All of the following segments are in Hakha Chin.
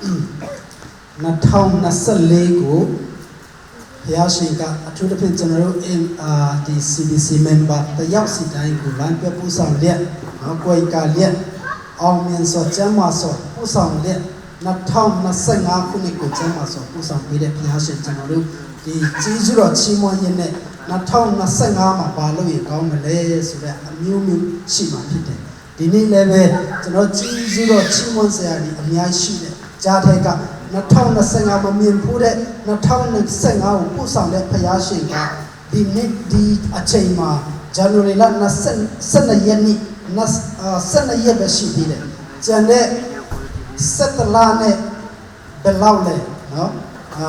2024ကိုဘုရားရှင်ကအထူးသဖြင့်ကျွန်တော်တို့အာဒီ CBC member တယောက်စီတိုင်းကိုလမ်းပြပူဆောင်လျက်နော်ကိုယ်ကလျက်အောင်မြင်စွာကျမ်းမာစွာပူဆောင်လျက်2025ခုနှစ်ကိုကျမ်းမာစွာပူဆောင်ပေးတဲ့ဘုရားရှင်ကျွန်တော်တို့ဒီကျေးဇူးတော်ချီးမွမ်းခြင်းနဲ့2025မှာဘာလို့ရကောင်းမလဲဆိုတော့အမျိုးမျိုးရှိမှာဖြစ်တယ်ဒီနေ့လည်းပဲကျွန်တော်ကျေးဇူးတော်ချီးမွမ်းစရာဒီအများကြီးရှိတယ်ကြားထဲက2025မမြင်ဖူးတဲ့2025ကိုပို့ဆောင်တဲ့ဖခင်ရှင်ကဒီနေ့ဒီအချိန်မှာ January လ22ရက်နေ့12ရက်ပဲရှိသေးတယ်ကျန်တဲ့7လနဲ့ဘယ်လောက်လဲနော်အာ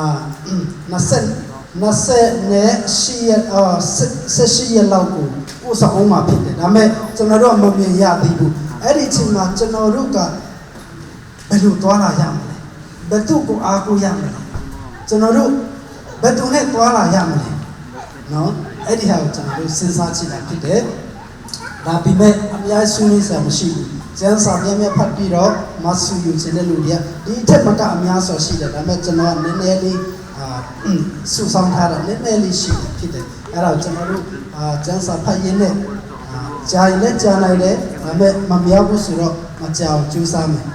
20 20နဲ့8ရက်အာ18ရက်လောက်ကိုပို့ဆောင်အောင်မှာဖြစ်တယ်ဒါပေမဲ့ကျွန်တော်တို့မမြင်ရသေးဘူးအဲ့ဒီအချိန်မှာကျွန်တော်တို့ကဘယ်လိုသွားလာရမလဲဘယ်သူ့ကိုအားကိုးရမလဲကျွန်တော်တို့ဘယ်သူနဲ့သွားလာရမလဲနော်အဲ့ဒီဟာကိုကျွန်တော်တို့စဉ်းစားကြည့်တာဖြစ်တယ်ဒါပေမဲ့အများဆွေးနွေးစရာမရှိဘူးကျမ်းစာပြန်ပြန်ဖတ်ပြီးတော့မဆူယူခြင်းတဲ့လူတွေကဒီအထက်မကအများဆိုရှိတယ်ဒါပေမဲ့ကျွန်တော်ကနည်းနည်းလေးအာစုဆောင်းထားတာနည်းနည်းလေးရှိတယ်ဖြစ်တယ်အဲ့တော့ကျွန်တော်တို့အာကျမ်းစာဖတ်ရင်းနဲ့အာကြာရင်လည်းကြာနိုင်တယ်ဒါပေမဲ့မမြောက်ဘူးဆိုတော့မကြောက်ကြိုးစားမယ်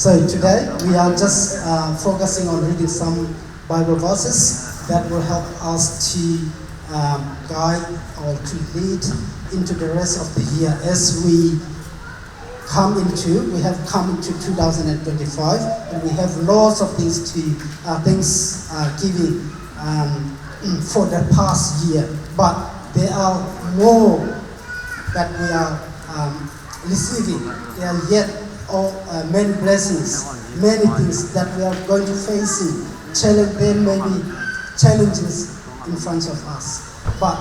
So today we are just focusing on reading some Bible verses that will help us to guide or to lead into the rest of the year as we come into we have come into 2025 and we have lots of things to things giving for the past year, but there are more that we are receiving. There are yet all, many blessings, many things that we are going to facing. Challenge, there may be challenges in front of us, but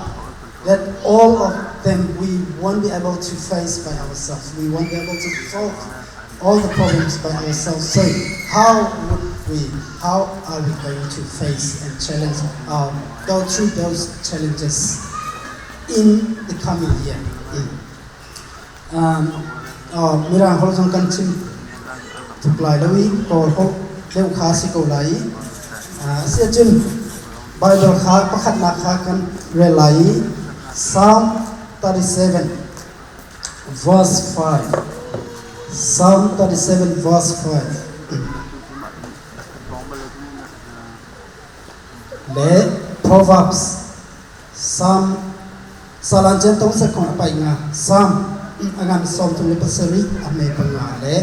that all of them we won't be able to face by ourselves. We won't be able to solve all the problems by ourselves. So how would we, how are we going to face and challenge, go through those challenges in the coming year? Mirang holh zong kan chim tuk lai lo i Kawl holh deuh kha si ko lai i si ahcun Bible kha pakhatnak kha kan rel lai i Psalm 37 verse 5, Psalm 37 verse 5 le Proverbs Psalm ဆာလံကျမ်း39အပိုဒ်5 Psalm အငန်37အမေပငါလေ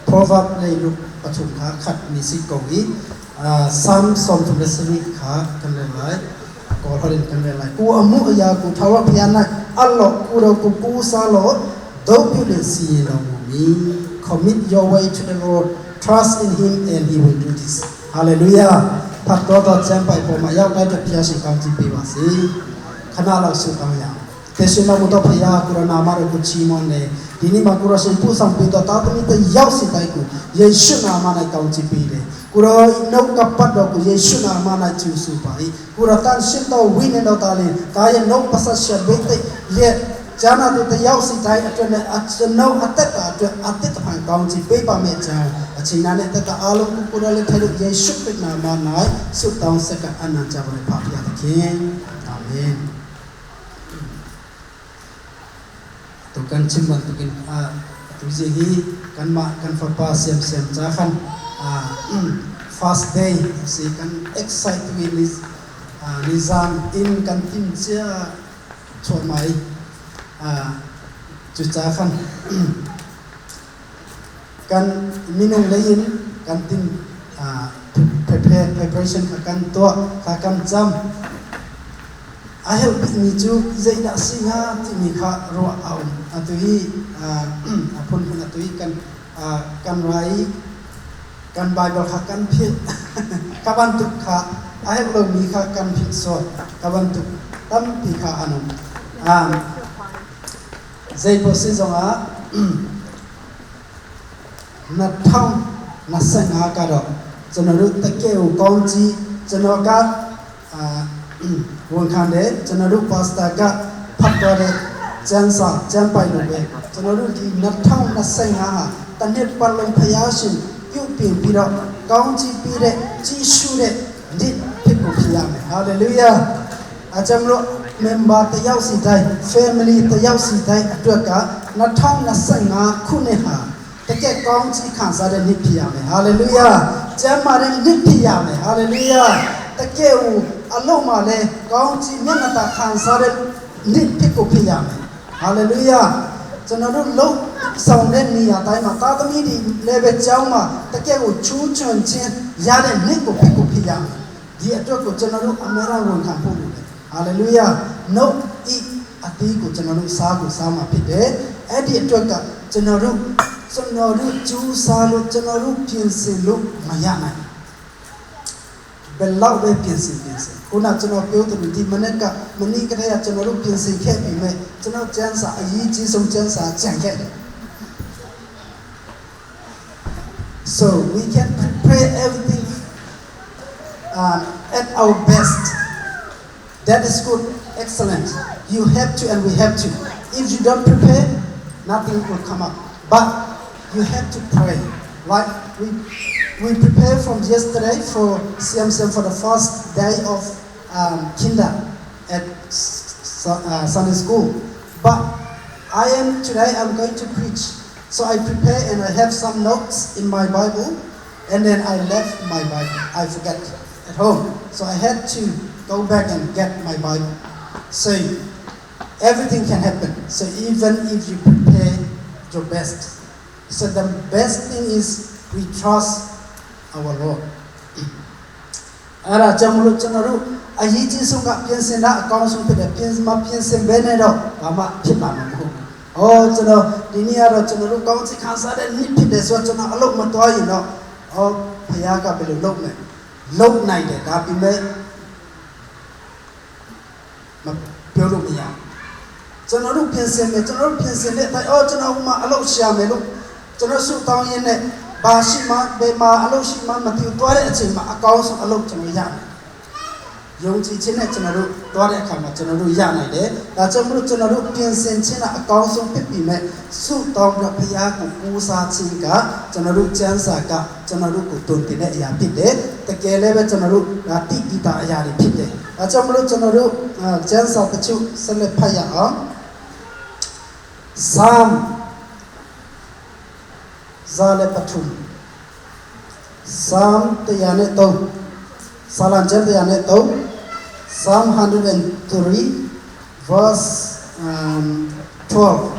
Proverb လေลุปฐุมခါขัดมีสิกวี Psalm 37ခါกันเลยไลกอฮรินกันเลยไลกูอมุอยากูทาวะพยานะอัลลอฮ์กูเรากูกูซาโลดบิลซีโลมี Commit your way to the Lord, trust in him, and he will do this. Hallelujah. ဖတ်တော်တော့ကျမ်းပိုက်ပေါ်မှာရောက်တဲ့ဘုရားရှင်ကောင်းချီးပေးပါစေခဏလောက်ဆုတောင်းရအောင် တေရှင်တော်မူသောဖရာကိုရနာမတော်ကိုချီးမွမ်းတယ်ဒီနေ့မှာကိုရရှင်ပို့ဆောင်ပေးတော်တာသမီးတယောက်စီတိုင်းကိုယေရှုနာမ၌ကောင်းချီးပေးတယ်ကိုရောနှုတ်ကပတ်တော်ကိုယေရှုနာမ၌ကျူဆူပါ၏ကိုရတန်ရှင်တော်ဝိညာဉ်တော်တာလင်ဒါရဲ့နှုတ်ပစရှဘိတ်လက်ကျမ်းနာသူတယောက်စီတိုင်းအတွက်နဲ့အကျွန်ုပ်အသက်တာအတွက်အသက်တဖန်ကောင်းချီးပေးပါမယ့်အကြောင်းအချိန်နာနဲ့တက်တာအားလုံးကိုကိုရလက်ထဲလို့ယေရှုခရစ်နာမ၌ဆုတောင်းဆက်ကအနန္တကြပါလေဖဖျားသခင်အာမင် tu kan chim bantukin a tu zi hi kan ma kan fa pa siam siam cha khan a first day si kan excite we ni nizam in kan tim chia chon mai a chu cha khan kan minung lein kan tim a prepare preparation kha kan to kha kan cham a help mi chu zeidah si hnga timi kha ruah a um atu hi a phunphun atu hi kan kan rai kan Bible kha kan philh ka bantuk kha a herh lomi kha kan philh sual ka bantuk tampi kha an um zeipaoh si zongah na thong na sanga ka တော့ကျွန်တော်တို့တကယ်ကိုကောင်းကြီးကျွန်တော်ကအာဝန်ခံတယ်ကျွန်တော်တို့ပါစတာကဖတ်တော်တဲ့ကျမ်းစာကျမ်းပိုက်လို့ပဲကျွန်တော်တို့ဒီ2025ဟာတနှစ်ပတ်လုံးဖျားရှင်ပြု ပြင်ပြီးတော့ကောင်းချီးပေးတဲ့ကြီးရှုတဲ့နှစ်ဖြစ်ကိုဖြစ်ရမယ်ဟာလေလုယာအကြောင်းလို့ member တယောက်စီတိုင်း family တယောက်စီတိုင်းအတွက်က2025ခုနှစ်ဟာတကယ်ကောင်းချီးခံစားတဲ့နှစ်ဖြစ်ရမယ်ဟာလေလုယာကျမ်းမာတဲ့နှစ်ဖြစ်ရမယ်ဟာလေလုယာတကယ်ကိုအလုံးမှာလဲကောင်းချီးမျက်နှာသာခံစားတဲ့နှစ်ဖြစ်ကိုဖြစ်ရမယ်ဟာလေလုယာကျွန်တော်တို့လုံဆောင်တဲ့နေရာတိုင်းမှာတာသမီတွေလည်းပဲကျောင်းမှာတကယ်ကိုချူးချွန်ခြင်းရတဲ့နှစ်ကိုဖြစ်ကိုဖြစ်ရမယ်ဒီအတွက်ကိုကျွန်တော်တို့အမေရိကန်ဝန်ခံဖို့လိုတယ်ဟာလေလုယာနှုတ်ဤအသီးကိုကျွန်တော်တို့စားကိုစားမှာဖြစ်တယ်အဲ့ဒီအတွက်ကကျွန်တော်တို့ကျွန်တော်တို့ကျူးစားလို့ကျွန်တော်တို့ပြင်ဆင်လို့မရနိုင်ဘယ်လောက်ပဲပြင်ဆင်ပြင်ဆင်ခုနကျွန်တော်ပြောတယ်ဒီမနေ့ကမနေ့ကတည်းကကျွန်တော်တို့ပြင်ဆင်ခဲ့ပြီမဲ့ကျွန်တော်ကျန်းစာအရေးကြီးဆုံးကျန်းစာကြံခဲ့တယ် So we can prepare everything at our best. That is good, excellent. You have to and we have to. If you don't prepare, nothing will come up. But you have to pray. Like we prepared from yesterday for CMCM for the first day of kinder at Sunday school. But I am today I'm going to preach. So I prepare and I have some notes in my Bible, and then I left my Bible. I forget at home. So I had to go back and get my Bible. So everything can happen. So even if you prepare your best. So the best thing is we trust our Lord. အဲ့ဒါကြောင့်မလို့ကျွန်တော်တို့အရေးကြီးဆုံးကပြင်ဆင်တာအကောင်းဆုံးဖြစ်တယ်ပြင်မပြင်ဆင်ဘဲနဲ့တော့ဘာမှဖြစ်မှာမဟုတ်ဘူး။အော်ကျွန်တော်ဒီနေ့ကတော့ကျွန်တော်တို့ကောင်းချီးခံစားတဲ့နေ့ဖြစ်တယ်ဆိုတော့ကျွန်တော်အလုပ်မသွားရင်တော့အော်ဖခင်ကဘယ်လိုလုပ်မလဲလုပ်နိုင်တယ်ဒါပေမဲ့မပြောလို့မရကျွန်တော်တို့ပြင်ဆင်မယ်ကျွန်တော်တို့ပြင်ဆင်တဲ့အတိုင်းအော်ကျွန်တော်ဟိုမှာအလုပ်ရှာမယ်လို့ကျွန်တော်ဆုတောင်းရင်းနဲ့ဘာရှိမှဘယ်မှာအလုပ်ရှိမှမသိဘူးသွားတဲ့အချိန်မှာအကောင်းဆုံးအလုပ်ကျွန်တော်ရမယ်ယုံကြည်ခြင်းနဲ့ကျွန်တော်တို့သွားတဲ့အခါမှာကျွန်တော်တို့ရနိုင်တယ်။ဒါကြောင့်မလို့ကျွန်တော်တို့ပြင်ဆင်ခြင်းကအကောင်းဆုံးဖြစ်ပြီးမဲ့ဆုတောင်းပြီးဘုရားကိုကိုးစားခြင်းကကျွန်တော်တို့ကျမ်းစာကကျွန်တော်တို့ကိုတုံတင်တဲ့အရာဖြစ်တယ်။တကယ်လည်းပဲကျွန်တော်တို့ဒါတိတိတာအရာတွေဖြစ်တယ်။ဒါကြောင့်မလို့ကျွန်တော်တို့ကျမ်းစာတချို့ဆက်လက်ဖတ်ရအောင်။ Psalm 103 Psalm 103ဆာလံကျမ်း103 Psalm 103 verse 12.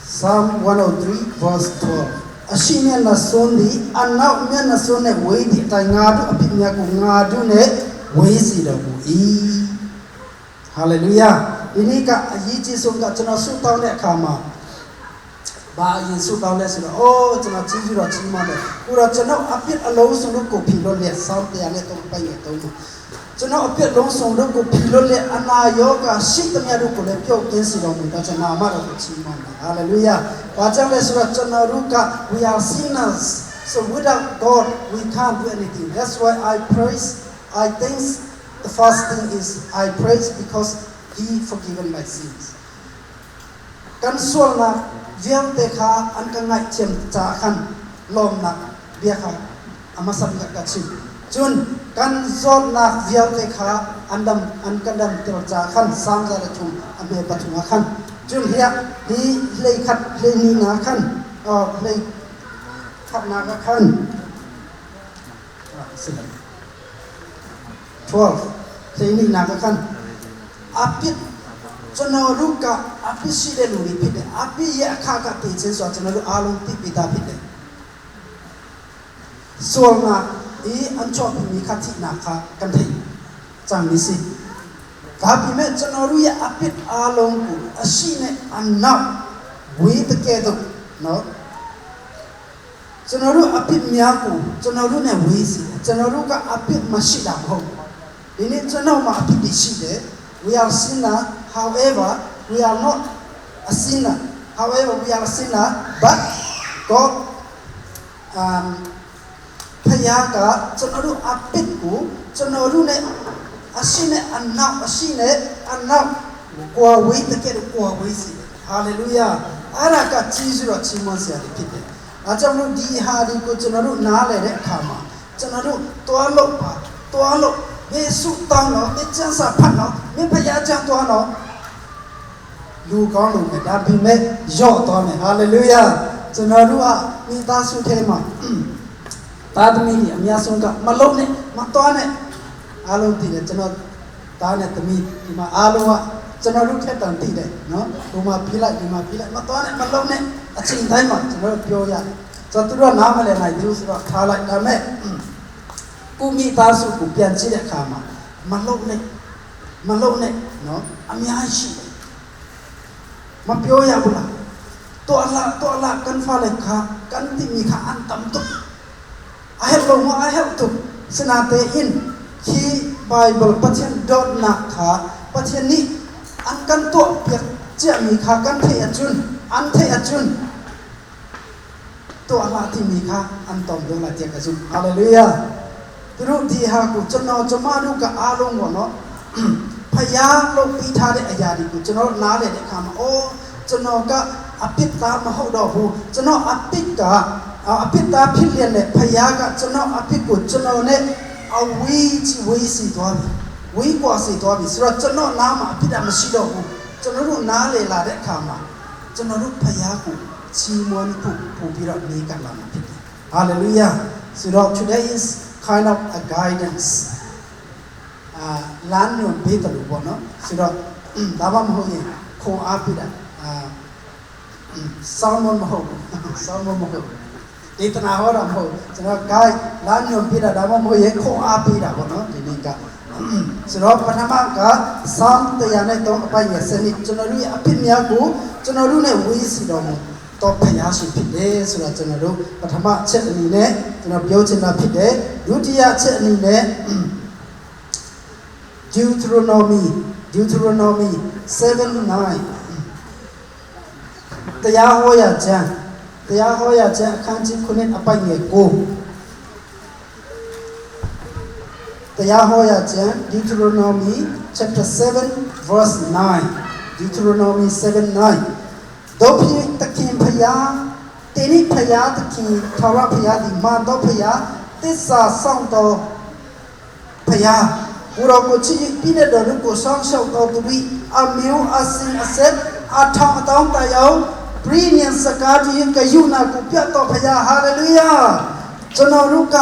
Psalm 103 verse 12အရှေ့မျက်နှာစွန်းသည်အနောက်မျက်နှာစွန်းနဲ့ဝေးသည့်အတိုင်းငါတို့အပြစ်များကိုငါတို့နဲ့ဝေးစေတော်မူ၏ဟာလေလုယာဒီနေ့ကအရေးကြီးဆုံးကကျွန်တော်ဆုတောင်းတဲ့အခါမှာဘာအရင်ဆုတောင်းလဲဆိုတော့အိုးကျွန်တော်ကြီးကြီးတော့ကြီးမတယ်ကိုတော့ကျွန်တော်အပြစ်အလုံးစုံတို့ကိုဖြီလို့လက်ဆောင်းတရားနဲ့တုံးပိုက်နေတုံးကျွန်တော်အပြစ်လုံးစုံတို့ကိုဖြီလို့လက်အနာယောဂရှိသမျှတို့ကိုလည်းပြုတ်ကင်းစေတော်မူတော့ကျွန်တော်အမတော်ကိုချီးမွမ်းတယ်ဟာလေလုယာဘာကြောင့်လဲဆိုတော့ကျွန်တော်တို့က we are sinners, so without God we can't do anything. That's why I praise. I think the first thing is I praise because he forgiven my sins. กันส่วนละเวียงเตคาอันกังไงเทียมจาขันลมนักเบียขาอามาสัมกักชิจุนกันซอนนักเวียงเตคาอันดำอันกันดำเตลจาขันสามจาระทุมอเมปทุมาขันจุนเฮียฮีเลยขัดเลยนีนาขันอ๋อเลยขัดนากขันสิ12เลยนีนากขันอภิကျွန်တော်တို့ကအပြစ်ရှိတဲ့လူတွေဖြစ်တယ်အပြစ်ရဲ့အခါကတည်ခြင်းဆိုတာကျွန်တော်တို့အားလုံးသိပြီးသားဖြစ်တယ်ส่วนนะอีอันชอบมีคตินาคากันทีจังนี้สิဒါပေမဲ့ကျွန်တော်တို့ရဲ့အပြစ်အားလုံးကိုအရှိနဲ့အနောက်ဝေးတကဲတော့နော်ကျွန်တော်တို့အပြစ်များကိုကျွန်တော်တို့နဲ့ဝေးစီတယ်ကျွန်တော်တို့ကအပြစ်မရှိတာမဟုတ်ဘူးဒီနေ့ကျွန်တော်မှာအပြစ်ရှိတယ် We are sinner. However, we are not a sinner. However, we are a sinner, but God ဖခင်ကကျွန်တော်တို့အပြစ်ကိုကျွန်တော်တို့နဲ့အရှိနဲ့အနောက်အရှိနဲ့အနောက်ကွာဝေးတကယ်ကွာဝေးစီတယ်ဟာလေလုယာအဲ့ဒါကကြီးစွာချီးမွမ်းစရာဖြစ်တယ် ဒါကြောင့်လို့ဒီဟာဒီကိုကျွန်တော်တို့နားလည်တဲ့အခါမှာကျွန်တော်တို့တွားလို့ပါတွားလို့မေစုတောင်းတော့မေချမ်းစာဖတ်တော့မေဖယားချမ်းတွားတော့လူကောင်းလို့ပဲဒါပေမဲ့ယော့သွားမယ်ဟာလေလုယာကျွန်တော်တို့ကမိသားစုထဲမှာသားသမီးတွေအများဆုံးကမလုံးနဲ့မတွားနဲ့အားလုံးသိတယ်ကျွန်တော်သားနဲ့သမီးဒီမှာအားလုံးကကျွန်တော်တို့ထက်တန်သိတယ်နော်ဟိုမှာပြေးလိုက်ဒီမှာပြေးလိုက်မတွားနဲ့မလုံးနဲ့အချိန်တိုင်းမှာကျွန်တော်တို့ပြောရတယ်ဆိုတော့သူတို့ကနားမလည်နိုင်ဘူးဆိုတော့ထားလိုက်ဒါမဲ့ကိုမိသားစုကိုပြန်ကြည့်တဲ့အခါမှာမလုံးနဲ့မလုံးနဲ့နော်အများကြီးရှိတယ်မပြောရဘူးလားตัวละตัวละกันฟ้าเลยค่ะกันที่มีค่ะอันต่ำตุกอาเฮลลงว่าอาเฮลตุกสนาเตอินคีไบเบิลปัจเจนดอทนักค่ะปัจเจนนี้อันกันตัวเปียกเจ้ามีค่ะกันเทอจุนอันเทอจุนตัวละที่มีค่ะอันตอมดวงละเจ้ากระสุฮาเลลูยาသူတို့ဒီဟာကိုကျွန်တော်ကျမတို့ကအားလုံးပေါ့နော်ဖယားလို့ပြီးထားတဲ့အရာတွေကိုကျွန်တော်နားလည်တဲ့အခါမှာအော်ကျွန်တော်ကအပြစ်သားမဟုတ်တော့ဘူးကျွန်တော်အပြစ်ကအပြစ်သားဖြစ်လျက်နဲ့ဖယားကကျွန်တော်အပြစ်ကိုကျွန်တော်နဲ့အဝေးကြီးဝေးစီသွားပြီဝေးကွာစီသွားပြီဆိုတော့ကျွန်တော်နားမှာအပြစ်မရှိတော့ဘူးကျွန်တော်တို့နားလည်လာတဲ့အခါမှာကျွန်တော်တို့ဖယားကိုချီးမွမ်းဖို့ပို့ပြီးတော့နေကလာမှာဖြစ်တယ်ဟာလေလုယာဆိုတော့ today is kind of a guidance အာလမ်းညွန်ပေးတယ်လို့ပေါ့နော်ဆိုတော့ဒါမှမဟုတ်ရင်ခွန်အားပေးတာအာဆောင်းမမဟုတ်ဆောင်းမမဟုတ်ဒေသနာဟောတာမဟုတ်ကျွန်တော် guide လမ်းညွန်ပေးတာဒါမှမဟုတ်ရင်ခွန်အားပေးတာပေါ့နော်ဒီနေ့ကဆိုတော့ပထမက Psalm 103အပိုင်ရဲ့စနစ်ကျွန်တော်တို့ရဲ့အဖြစ်များကိုကျွန်တော်တို့နဲ့ဝေးစီတော်မူတော့ဖျားရှိဖြစ်တယ်ဆိုတော့ကျွန်တော်တို့ပထမချက်အနေနဲ့ကျွန်တော်ပြောချင်တာဖြစ်တယ်ဒုတိယချက်အနေနဲ့ Deuteronomy 7:9တရားဟောရာကျမ်းတရားဟောရာကျမ်းအခန်းကြီး9အပိုင်ငယ်9တရားဟောရာကျမ်း Deuteronomy chapter 7 verse 9 Deuteronomy 7:9တို့ဖြစ်သခင်ဖျားတေနိဖျားသခင်ထာဝရဖျားသည်မာတော်ဖျားသစ္စာဆောင်တော်ဖျားကိုရောကိုချစ်ပြည့်တဲ့တော်ကိုဆောင်းလျှောက်တော်သူ၏အမျိုးအစင်အဆက်အထောင်အတောင်းတယောင်ပရိညင်စကားကြီးကယုနာကိုပြတ်တော်ဖျားဟာလေလုယာကျွန်တော်တို့က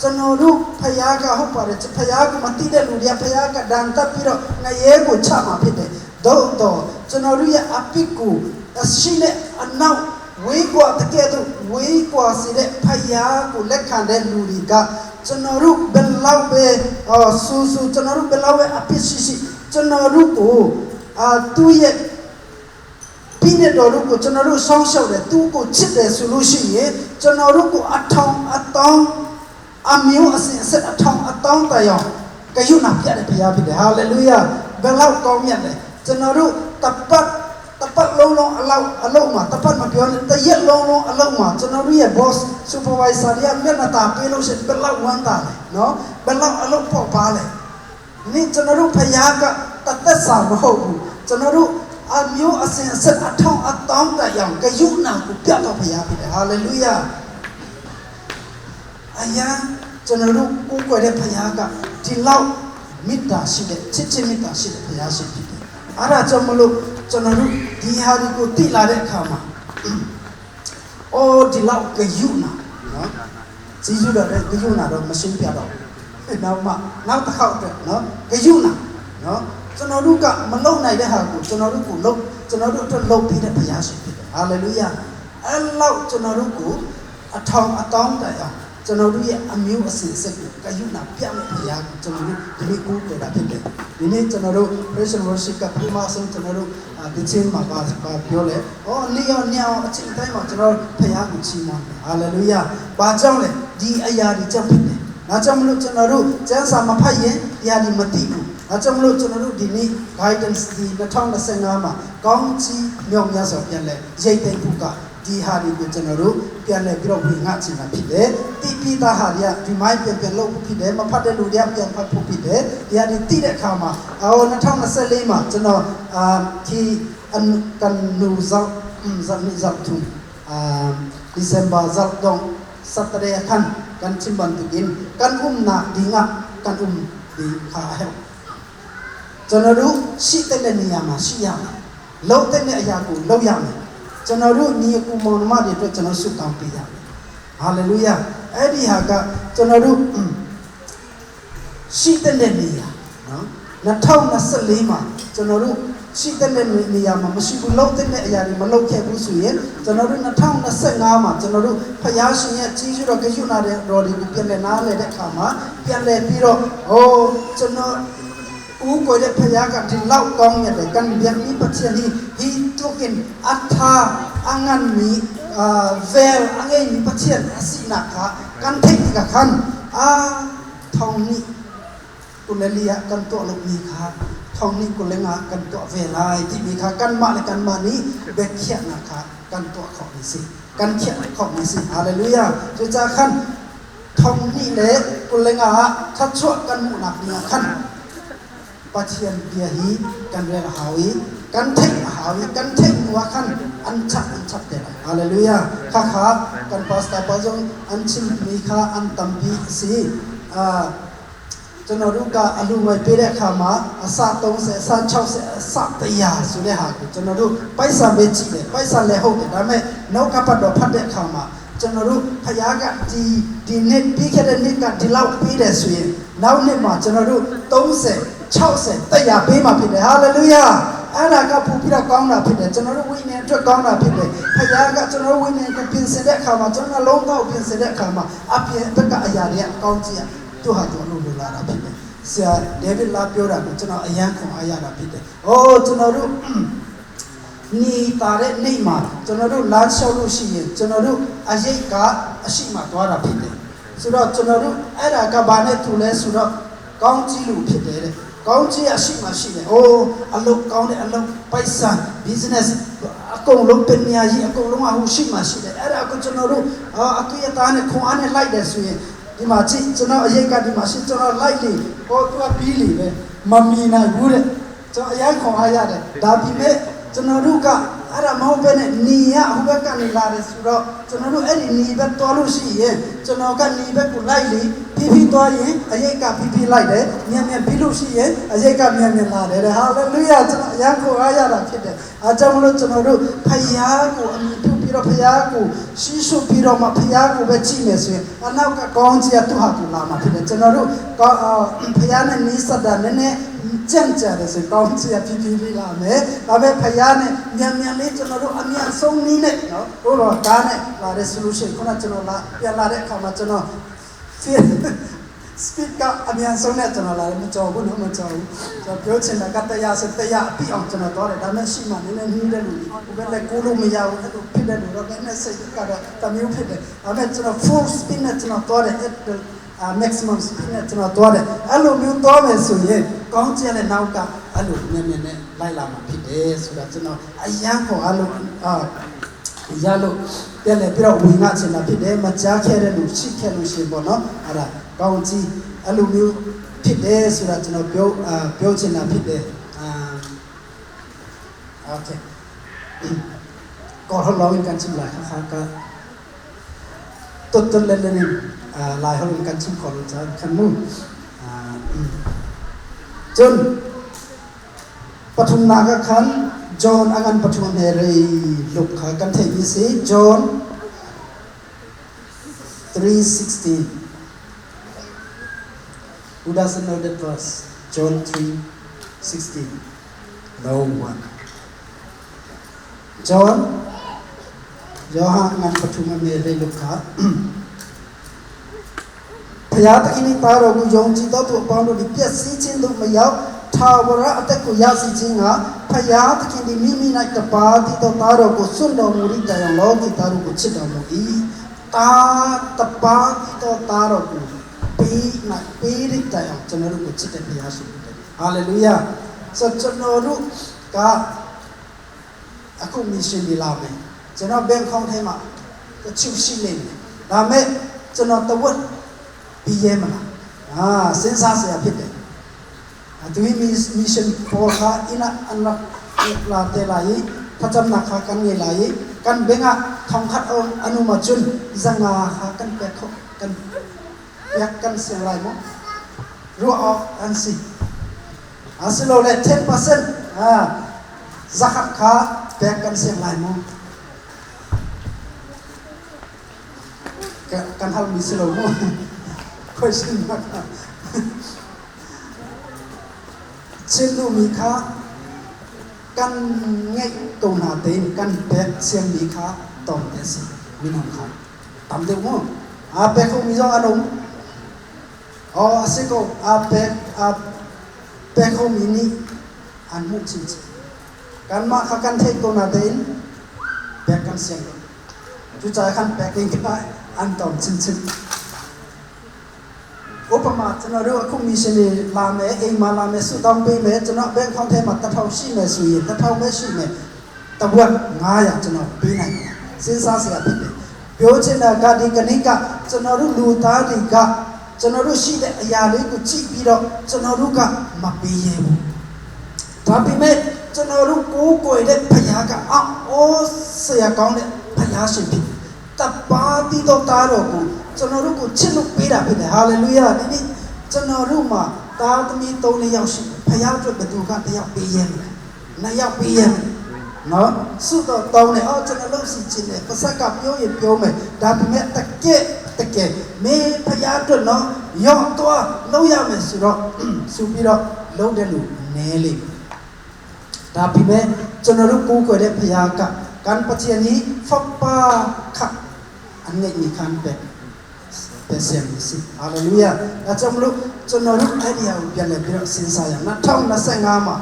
ကျွန်တော်တို့ဖျားကဟုတ်ပါတယ်ဖျားကမတိတဲ့လူတွေကဖျားကဒန်တပ်ပြီးတော့ငရဲကိုချမှာဖြစ်တယ်တော့တော့ကျွန်တော်တို့ရဲ့အပိကိုအရှိနဲ့အနောက်ဝေးကွာတကယ်တော့ဝေးကွာစီတဲ့ဖျားကိုလက်ခံတဲ့လူတွေကကျွန်တော်တို့ဘယ်လောက်ပဲအော်ဆူဆူကျွန်တော်တို့ဘယ်လောက်ပဲအပိရှိရှိကျွန်တော်တို့ကိုအာသူ့ရဲ့ပြည့်တဲ့တော်တို့ကိုကျွန်တော်တို့ဆောင်းလျှောက်တယ်သူ့ကိုချစ်တယ်ဆိုလို့ရှိရင်ကျွန်တော်တို့ကိုအထောင်အတောင်းအမျိုးအစင်အဆက်အထောင်အတောင်းတရားကယုနာပြတဲ့ဘုရားဖြစ်တယ်ဟာလေလုယာဘယ်လောက်ကောင်းမြတ်လဲကျွန်တော်တို့တပတ်တပတ်လုံးလုံးအလောက်အလုံးမှာတပတ်မပြောနဲ့တရက်လုံးလုံးအလုံးမှာကျွန်တော်တို့ရဲ့ boss supervisor တွေကမျက်နှာသာပေးလို့ရှိရင်ဘယ်လောက်ဝမ်းသာလဲနော်ဘယ်လောက်အလုံးပေါ့ပါလဲနင်ကျွန်တော်တို့ဖခင်ကတသက်စာမဟုတ်ဘူးကျွန်တော်တို့အမျိုးအစင်အဆက်အထောင်အတောင်းတရားကယုနာကိုပြတော့ဖခင်ဖြစ်တယ်ဟာလေလုယာအယံကျွန်တော်တို့ကိုးကွယ်တဲ့ဖခင်ကဒီလောက်မေတ္တာရှိတဲ့ချစ်ချင်းမေတ္တာရှိတဲ့ဖခင်ရှိဖြစ်တယ်အဲ့ဒါကြောင့်မလို့ကျွန်တော်တို့ဒီဟာဒီကိုသိလာတဲ့အခါမှာအော်ဒီလောက်ကယုနာနော်ဇီးစုတော်တဲ့ကယုနာတော့မရှင်းပြတော့နောက်မှနောက်တစ်ခေါက်တော့နော်ကယုနာနော်ကျွန်တော်တို့ကမလုံနိုင်တဲ့ဟာကိုကျွန်တော်တို့ကိုလုံကျွန်တော်တို့အတွက်လုံပြီးတဲ့ဘုရားရှင်ဖြစ်တယ်ဟာလေလုယာအဲ့လောက်ကျွန်တော်တို့ကိုအထောင်အတောင်းတိုင်အောင်ကျွန်တော်တို့ရဲ့အမျိုးအစင်ဆက်ကိုကယုနာပြမဲ့ဘုရားကိုကျွန်တော်တို့ဒီနေ့ကိုးကွယ်တာဖြစ်တယ်ဒီနေ့ကျွန်တော်တို့ praise and worship ကပထမဆုံးကျွန်တော်တို့ဒီချင်းမှာပါပြောလဲ။အော်နေရောညအောင်အချိန်တိုင်းမှာကျွန်တော်ဘုရားကိုချီးမွမ်းတယ်။ဟာလေလုယာ။ဘာကြောင့်လဲဒီအရာဒီကြောင့်ဖြစ်တယ်။ဒါကြောင့်မလို့ကျွန်တော်တို့ကျမ်းစာမဖတ်ရင်ဒီဟာဒီမသိဘူး။ဒါကြောင့်မလို့ကျွန်တော်တို့ဒီနေ့ guidance ဒီ2025မှာကောင်းချီးမြောက်မြတ်စွာပြန်လဲရိတ်သိမ်းဖို့ကဒီဟာတွေကိုကျွန်တော်တို့ပြန်လဲပြီးတော့ဝင်ငှချင်တာဖြစ်တယ်။တိပိသားဟာတွေကဒီမိုင်းပြန်ပြန်လုပ်ဖို့ဖြစ်တယ်။မဖတ်တဲ့လူတွေကပြန်ဖတ်ဖို့ဖြစ်တယ်။ဒီဟာဒီတိတဲ့အခါမှာအော်2024မှာကျွန်တော်အာဒီအန်ကန်နူဇောဇာနိဇာထုအာ December zarh dongh Saturday ah khan kan chim bantukin kan umnak ding ah kan um ding kha a herh. Canaru si te le ni ya ma si ya ma lo te le ya ku lo ya ma canaru ni ku mo ma de to canaru su kam pi ya. Hallelujah. အဲ့ဒီဟာကကျွန်တော်တို့ရှိတဲ့နေရာနော်2024မှာကျွန်တော်တို့ရှိတဲ့နေရာမှာမရှိဘူးလုံးတဲ့အရာတွေမလုပ်ခဲ့ဘူးဆိုရင်ကျွန်တော်တို့2025မှာကျွန်တော်တို့ဖယားရှင်ရဲ့ကြီးစုတော်ကရုဏာတော်တွေကိုပြန်လည်နားလည်တဲ့အခါမှာပြန်လည်ပြီးတော့ဟိုကျွန်တော်ဦးကိုတဲ့ဖယားကဒီလောက်ကောင်းမြတ်တယ်ကန်ပြန်ပြီးပတ်ချင်ဟီဟီတုကင်အထာအငန်မီ vel angei mi Pathian a sinak kha kan theih tikah khan a thong nih 24 kan tuah lomi kha thong nih 25 kan tuah ve lai timi kha kanmah le kanmah nih biakhiahnak kha kan tuah khawhmi si, kan khiah khawhmi si. Hallelujah. Cucaah khan 2025 ah thluachuah kan hmuhnak ding ah khan Pathian bia hi kan rel a hau i kan theih a hau i kan theih hnu ah khan an chap an chap te lai. Hallelujah. Khakha kan pastor pa zong an chimmi kha an tampi a si. Canoru ka alu ngai pe le kha ma asa tong se sa chau se sa taya su le ha ku canoru paisa me chi le paisa le ho te da me no ka pat do phat de kha ma ကျွန်တော်တို့ဖယားကဒီဒီနှစ်ပြီးခဲ့တဲ့နှစ်ကဒီလောက်ပြီးတယ်ဆိုရင်နောက်နှစ်မှာကျွန်တော်တို့30 60 100ပေးမှာဖြစ်တယ်ဟာလေလုယာအဲ့ဒါကပူပြီးတော့ကောင်းတာဖြစ်တယ်ကျွန်တော်တို့ဝိညာဉ်အတွက်ကောင်းတာဖြစ်တယ်ဖယားကကျွန်တော်တို့ဝိညာဉ်ကိုပြင်ဆင်တဲ့အခါမှာကျွန်တော်နှလုံးသားကိုပြင်ဆင်တဲ့အခါမှာအပြင်ဘက်ကအရာတွေကအကောင်းကြီးသူ့ဟာသူအလိုလိုလာတာဖြစ်တယ်ဆရာဒေးဗစ်လာပြောတာကိုကျွန်တော်အယံခွန်အားရတာဖြစ်တယ်။အိုးကျွန်တော်တို့ နေတာတဲ့နေ့မှာကျွန်တော်တို့လမ်းလျှောက်လို့ရှိရင်ကျွန်တော်တို့အရိတ်ကအရှိမသွားတာဖြစ်တယ်ဆိုတော့ကျွန်တော်တို့အဲ့ဒါကဘာနဲ့တူလဲဆိုတော့ကောင်းကြီးလူဖြစ်တယ်တဲ့ကောင်းကြီးအရှိမရှိတယ်အိုးအလုပ်ကောင်းတဲ့အလုပ်ပိုက်ဆံ business အကုန်လုံးပညာကြီးအကုန်လုံးအဟိုရှိမှရှိတယ်အဲ့ဒါကိုကျွန်တော်တို့အသွေးအသားနဲ့ခွန်အားနဲ့လိုက်တယ်ဆိုရင်ဒီမှာကြည့်ကျွန်တော်အရေးကဒီမှာရှိကျွန်တော်လိုက်လေဟိုသူကပြီးလီပဲမမီနိုင်ဘူးတဲ့ကျွန်တော်အရင်ခွန်အားရတယ်ဒါပေမဲ့ကျွန်တော်တို့ကအဲ့ဒါမဟုတ်ဘဲနဲ့နီရဟိုဘက်ကနေလာတယ်ဆိုတော့ကျွန်တော်တို့အဲ့ဒီနီဘက်သွားလို့ရှိရင်ကျွန်တော်ကနီဘက်ကိုလိုက်လေဖြည်းဖြည်းသွားရင်အရေးကဖြည်းဖြည်းလိုက်တယ်မြန်မြန်ပြီးလို့ရှိရင်အရေးကမြန်မြန်လာတယ်ဟာလေလုယာကျွန်တော်အရန်ခွန်အားရတာဖြစ်တယ်အဲကြောင့်မလို့ကျွန်တော်တို့ဖယားကိုအမိပြုပြီးတော့ဖယားကိုရှိရှုပြီးတော့မှဖယားကိုပဲကြည့်မယ်ဆိုရင်အနောက်ကကောင်းကြီးကသူ့ဟာသူလာမှာဖြစ်တယ်ကျွန်တော်တို့ဖယားနဲ့နီးစပ်တာနည်းနည်းကြံ့ကြတယ်ဆိုကောင်းကြီးကဖြည်းဖြည်းလေးလာမယ်ဒါပေမဲ့ဖယားနဲ့မြန်မြန်လေးကျွန်တော်တို့အမြန်ဆုံးနည်းနဲ့နော်တို့တော့ကားနဲ့လာတဲ့ solution ခုနကျွန်တော်လာပြန်လာတဲ့အခါမှာကျွန်တော် speed ကအမြန်ဆုံးနဲ့ကျွန်တော်လာတယ်မကြောက်ဘူးနော်မကြောက်ဘူးကျွန်တော်ပြောချင်တာကတရားဆိုတရားအပြည့်အောင်ကျွန်တော်သွားတယ်ဒါပေမဲ့ရှိမှနည်းနည်းနှီးတဲ့လူဟိုဘက်လည်းကိုလို့မရဘူးအဲ့လိုဖြစ်တဲ့လူတော့နည်းနည်းစိတ်ကတော့တမျိုးဖြစ်တယ်ဒါပေမဲ့ကျွန်တော် full speed နဲ့ကျွန်တော်သွားတယ် at the maximum speed နဲ့ကျွန်တော်သွားတယ်အဲ့လိုမျိုးသွားမယ်ဆိုရင်ကောင်းကျဲတဲ့နောက်ကအဲ့လိုမြန်မြန်နဲ့လိုက်လာမှာဖြစ်တယ်ဆိုတော့ကျွန်တော်အရန်ခေါ်အဲ့လိုအာရလို့ပြန်လေပြီးတော့ဝင်ငါချင်တာဖြစ်တယ်မကြားခဲ့တဲ့လူရှိခဲ့လို့ရှိရင်ပေါ့နော်အဲ့ဒါကောင်းကြီးအဲ့လိုမျိုးဖြစ်တယ်ဆိုတာကျွန်တော်ပြောအာပြောချင်တာဖြစ်တယ်အာ okay ก็ทดลองกันชิมหลายครั้งก็ตุดๆเล่นๆลายเขาลงกันชิมขอรู้จักขันมุ่งจนปทุมนาก็ขันจอนอากันปทุมเนรีลุกขากันเทวีสีจอน 3:16. Who doesn't know that verse? John 3:16. No one. John ယောဟန်ငန်ပထမမေရေလုခာဖျားသခင်သားတော်ကိုယုံကြည်သောသူအပေါင်းတို့သည်ပျက်စီးခြင်းသို့မရောက်ထာဝရအသက်ကိုရရှိခြင်းကဖျားသခင်သည်မိမိ၌တပါးတည်သောသားတော်ကိုစွန့်တော်မူသည့်တိုင်အောင်လောကီသားတို့ကိုချစ်တော်မူ၏တာတပါးတည်သောသားတော်ကိုပေး၌ပေးတဲ့တိုင်အောင်ကျွန်တော်တို့ကိုချစ်တဲ့ဖျားရှင်ဖြစ်တယ်ဟာလေလုယာဆိုကျွန်တော်တို့ကအခု mission ဒီလာမယ်ကျွန်တော်ဘန်ခေါင်းထဲမှာတချို့ရှိနေတယ်ဒါမဲ့ကျွန်တော်တဝက်ပြီးရဲမလားအာစဉ်းစားစရာဖြစ်တယ်အတူ mission ပေါ်ခါအနာအနလာတဲလာယဖတ်ချမ်နာခါကန်ငေလာယ Kan bank ah 1000 an um ahcun 500 kha kan pek kho kan pek kan siang lai maw? Ruah awk an si. Asilole 10% 100 kha pek kan siang lai maw? Kan halmi si lo mu. Question mark. Chin duhmi kha kan ngeih ko hna tein kan pek siangmi kha tawng te a si minung kha tam deuh mu. Aa pek khomi zong an um. Aw a si ko aa pek aa pek khomi nih an hmuh chinchin. Kanmah kha kan theih ko na tein pek kan siang lo. Cucaah khan pek ding kha an tom chinchin. Upama chano ru akhung mi sin i la me ei ma la me su dong pe me chano beng khong the ma ta thau si me su yin ta thau me si me tabuat nga ya chano pi nai sin sa sia phi pe ပြောချင်တာကဒီကနေ့ကကျွန်တော်တို့လူသားတွေကကျွန်တော်တို့ရှိတဲ့အရာလေးကိုကြည့်ပြီးတော့ကျွန်တော်တို့ကမပေးရဘူးဒါပေမဲ့ကျွန်တော်တို့ကိုးကွယ်တဲ့ဘုရားကအော်ဆရာကောင်းတဲ့ဘုရားရှင်ဖြစ်တပါတိတော်သားတော်ကိုကျွန်တော်တို့ကိုချစ်လို့ပေးတာဖြစ်တယ်ဟာလေလုယာဒီနေ့ကျွန်တော်တို့မှာသားသမီး၃ယောက်ရှိဘုရားအတွက်ဘယ်သူကတယောက်ပေးရမလဲနှစ်ယောက်ပေးရမလဲနော်ဆုတော့တောင်းတယ်အော်ကျွန်တော်လုပ်စီခြင်းတယ်ပါစက်ကပြောရင်ပြောမယ်ဒါပေမဲ့တကက်တကယ်မေဖျားအတွက်နော်ရော့တော့လုပ်ရမယ်ဆိုတော့ဆိုပြီးတော့လုပ်တယ်လို့နဲလိမ့်ဒါပေမဲ့ကျွန်တော်တို့ကိုးကွယ်တဲ့ဖျားကကန်ပချီနီဖပါခအငဲ့မိခန်ပဲပဲဆင်စီဟာလေလုယာဒါကြောင့်မလို့ကျွန်တော်တို့အဲ့ဒီဟာကိုပြန်လည်ပြီးတော့စဉ်းစားရအောင်2025မှာ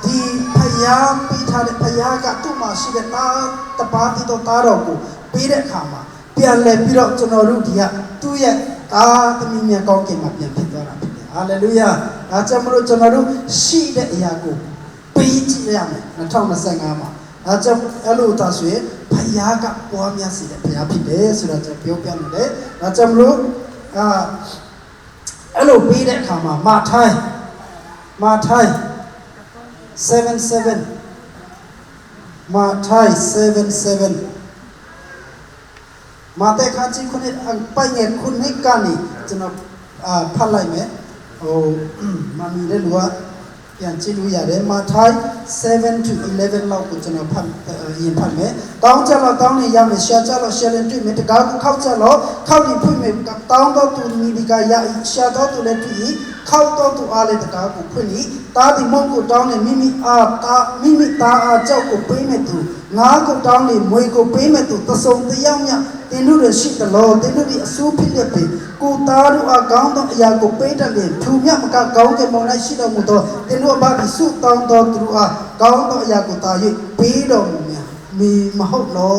ဒီဖယားပေးထားတဲ့ဖယားကသူ့မှာရှိတဲ့သားတပါးတိတော်သားတော်ကိုပေးတဲ့အခါမှာပြန်လည်ပြီးတော့ကျွန်တော်တို့ဒီကသူ့ရဲ့သားသမီးများကောင်းကင်မှာပြန်ဖြစ်သွားတာဖြစ်တယ်ဟာလေလုယာဒါကြောင့်မလို့ကျွန်တော်တို့ရှိတဲ့အရာကိုပေးကြည့်ရမယ်2025မှာဒါကြောင့်အဲ့လိုသာဆိုရင်ဖယားကပွားများစေတဲ့ဖယားဖြစ်တယ်ဆိုတော့ကျွန်တော်ပြောပြနေတယ်ဒါကြောင့်မလို့အာအဲ့လိုပေးတဲ့အခါမှာမာထိုင်မာထိုင်77မာထိုင်77မာတဲ့ခါချင်းခုနှစ်အပိုင်ငယ်ခုနှစ်ကနေကျွန်တော်အာဖတ်လိုက်မယ်ဟိုမမီတဲ့လူကပြန်ကြည့်လို့ရတယ်မာထိုင်7 to 11လောက်ကိုကျွန်တော်ဖတ်ရင်ဖတ်မယ်တောင်းကြလို့တောင်းနေရမယ်ရှာကြလို့ရှာရင်တွေ့မယ်တကားကိုခောက်ကြလို့ခောက်ပြီးဖွင့်မယ်တောင်းတော့သူမိဒီကရရှာတော့သူလည်းတွေ့ခောက်တော့သူအားလည်းတကားကိုဖွင့်ဤတားဒီမုတ်ကိုတောင်းနေမိမိအားတာမိမိသားအားကြောက်ကိုပေးမယ်သူငါးကိုတောင်းနေမွေကိုပေးမယ်သူတဆုံတယောက်မြတင်တို့ရရှိတလို့တင်တို့ဒီအဆူဖြစ်လက်ပေကိုသားတို့အကောင်းသောအရာကိုပေးတယ်လေသူမြတ်မကကောင်းကင်ဘုံ၌ရှိတော်မူသောတင်တို့အဘသည်ဆုတောင်းတော်သူအားကောင်းသောအရာကိုတာ၍ပေးတော်မူမြတ်မီမဟုတ်လော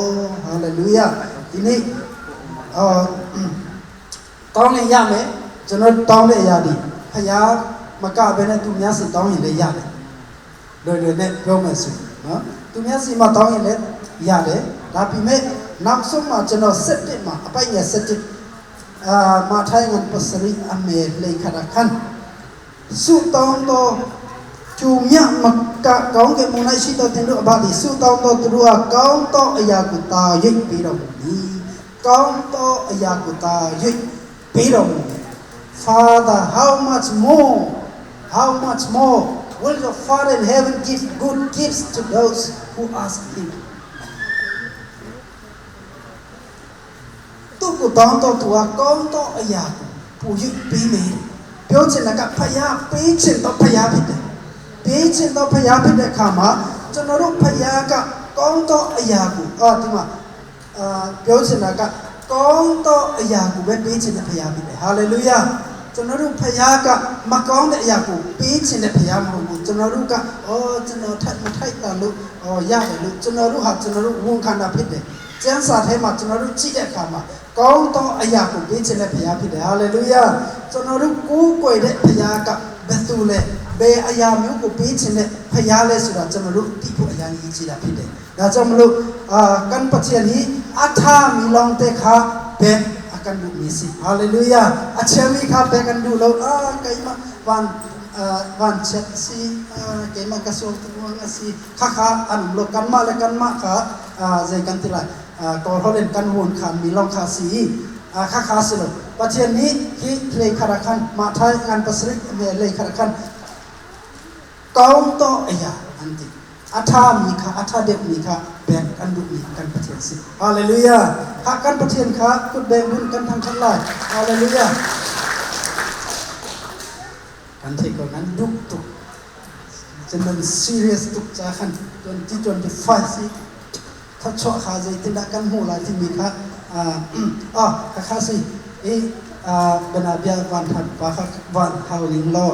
ဟာလေလုယာဒီနေ့အာတောင်းရင်ရမယ်ကျွန်တော်တောင်းတဲ့အရာဒီဖယားမကဘဲနဲ့သူများစီတောင်းရင်လည်းရတယ်လွယ်လွယ်နဲ့ပြောမယ်ဆိုရင်နော်သူများစီမတောင်းရင်လည်းရတယ်ဒါပေမဲ့နောက်ဆုံးမှာကျွန်တော်7မှာအပိုင်ငယ်7အာမာထိုင်ငန်ပစရီအမေလေခရခန်ဆုတောင်းတော့ကျူမြမကကောင်းကင်ဘုံ၌ရှိတော်တင်တို့အဘသည်ဆုတောင်းတော်သူတို့အားကောင်းသောအရာကိုတာရိပ်ပေးတော်မူမည်ကောင်းသောအရာကိုတာရိပ်ပေးတော်မူမည် Father, how much more, how much more will your Father in heaven give good gifts to those who ask him? သူ့ကိုတောင်းတော့သူကကောင်းသောအရာကိုပူ၍ပေးမယ်ပြောချင်တာကဖယားပေးချင်တော့ဖယားဖြစ်တယ်ပေးချင်တော့ဖယားဖြစ်တဲ့အခါမှာကျွန်တော်တို့ဖယားကကောင်းသောအရာကိုအော်ဒီမှာအာပြောချင်တာကကောင်းသောအရာကိုပဲပေးချင်တဲ့ဖယားဖြစ်တယ်ဟာလေလုယာကျွန်တော်တို့ဖယားကမကောင်းတဲ့အရာကိုပေးချင်တဲ့ဖယားမဟုတ်ဘူးကျွန်တော်တို့ကအော်ကျွန်တော်ထိုက်မထိုက်တာလို့အော်ရတယ်လို့ကျွန်တော်တို့ဟာကျွန်တော်တို့ဝန်ခံတာဖြစ်တယ်ကျမ်းစာထဲမှာကျွန်တော်တို့ကြည့်တဲ့အခါမှာကောင်းသောအရာကိုပေးခြင်းတဲ့ဘုရားဖြစ်တယ်ဟာလေလုယာကျွန်တော်တို့ကိုးကွယ်တဲ့ဘုရားကဘယ်သူလဲဘယ်အရာမျိုးကိုပေးခြင်းတဲ့ဘုရားလဲဆိုတာကျွန်တော်တို့သိဖို့အရာကြီးကြီးတာဖြစ်တယ်ဒါကြောင့်မလို့အာကန်ပချီလီအထာမီလောင်တဲ့ခါဘယ်အကန်ဒူမီစီဟာလေလုယာအချမီခါဘယ်ကန်ဒူလောအာကိမဝန်ဝန်ချက်စီကိမကဆောတူငါစီခါခါအန်လောကန်မလကန်မခါ Zei kan ti lai, Kawl holh in kan wun khan mi lawng kha si i kha kha si lo. Pathian nih hi lei khat ah khan mah thai ngan pasarih me lei khat ah khan kaung to aya an ti. A ṭha mi kha, a ṭha deuh mi kha pek kan duh mi kan Pathian si. Hallelujah. Kha kan Pathian kha kutbeng hun kan thangṭhat lai. Hallelujah. Kan theih ko nan duh tuk. Cun nan serious tuk ca khan 2025 si thawchuah kha zeitindah kan hmuh lai timi kha ah khakha si i banabia van that pa kha van hau ning law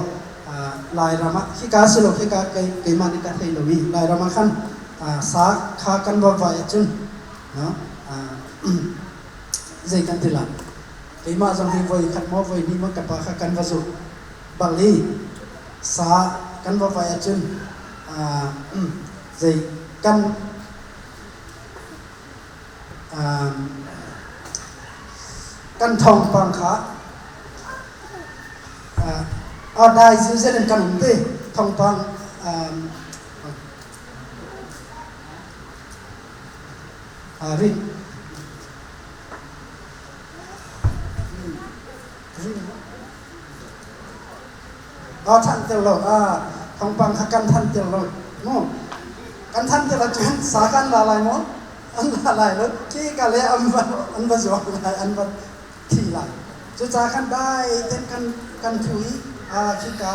Lairam ah khika si lo, khika keimah nih ka thei lo i Lairam ah khan sa kha kan va vai ahcun no zei kan ti lai, keimah zong hi voi khat maw voi hnih maw ka pa kha kan va zulh bal i sa kan va vai ahcun zei kan kan thawngpang kha dai zilzel in kan um te thawngpang rin rin than ter lo, thawngpang kha kan than ter lo mu. Kan than ter ahcun sa kan la lai maw? An la lai lo. Khi ka le an va an va zuang lai, an va thi lai. Cucaah khan dai ten kan kan thu i khika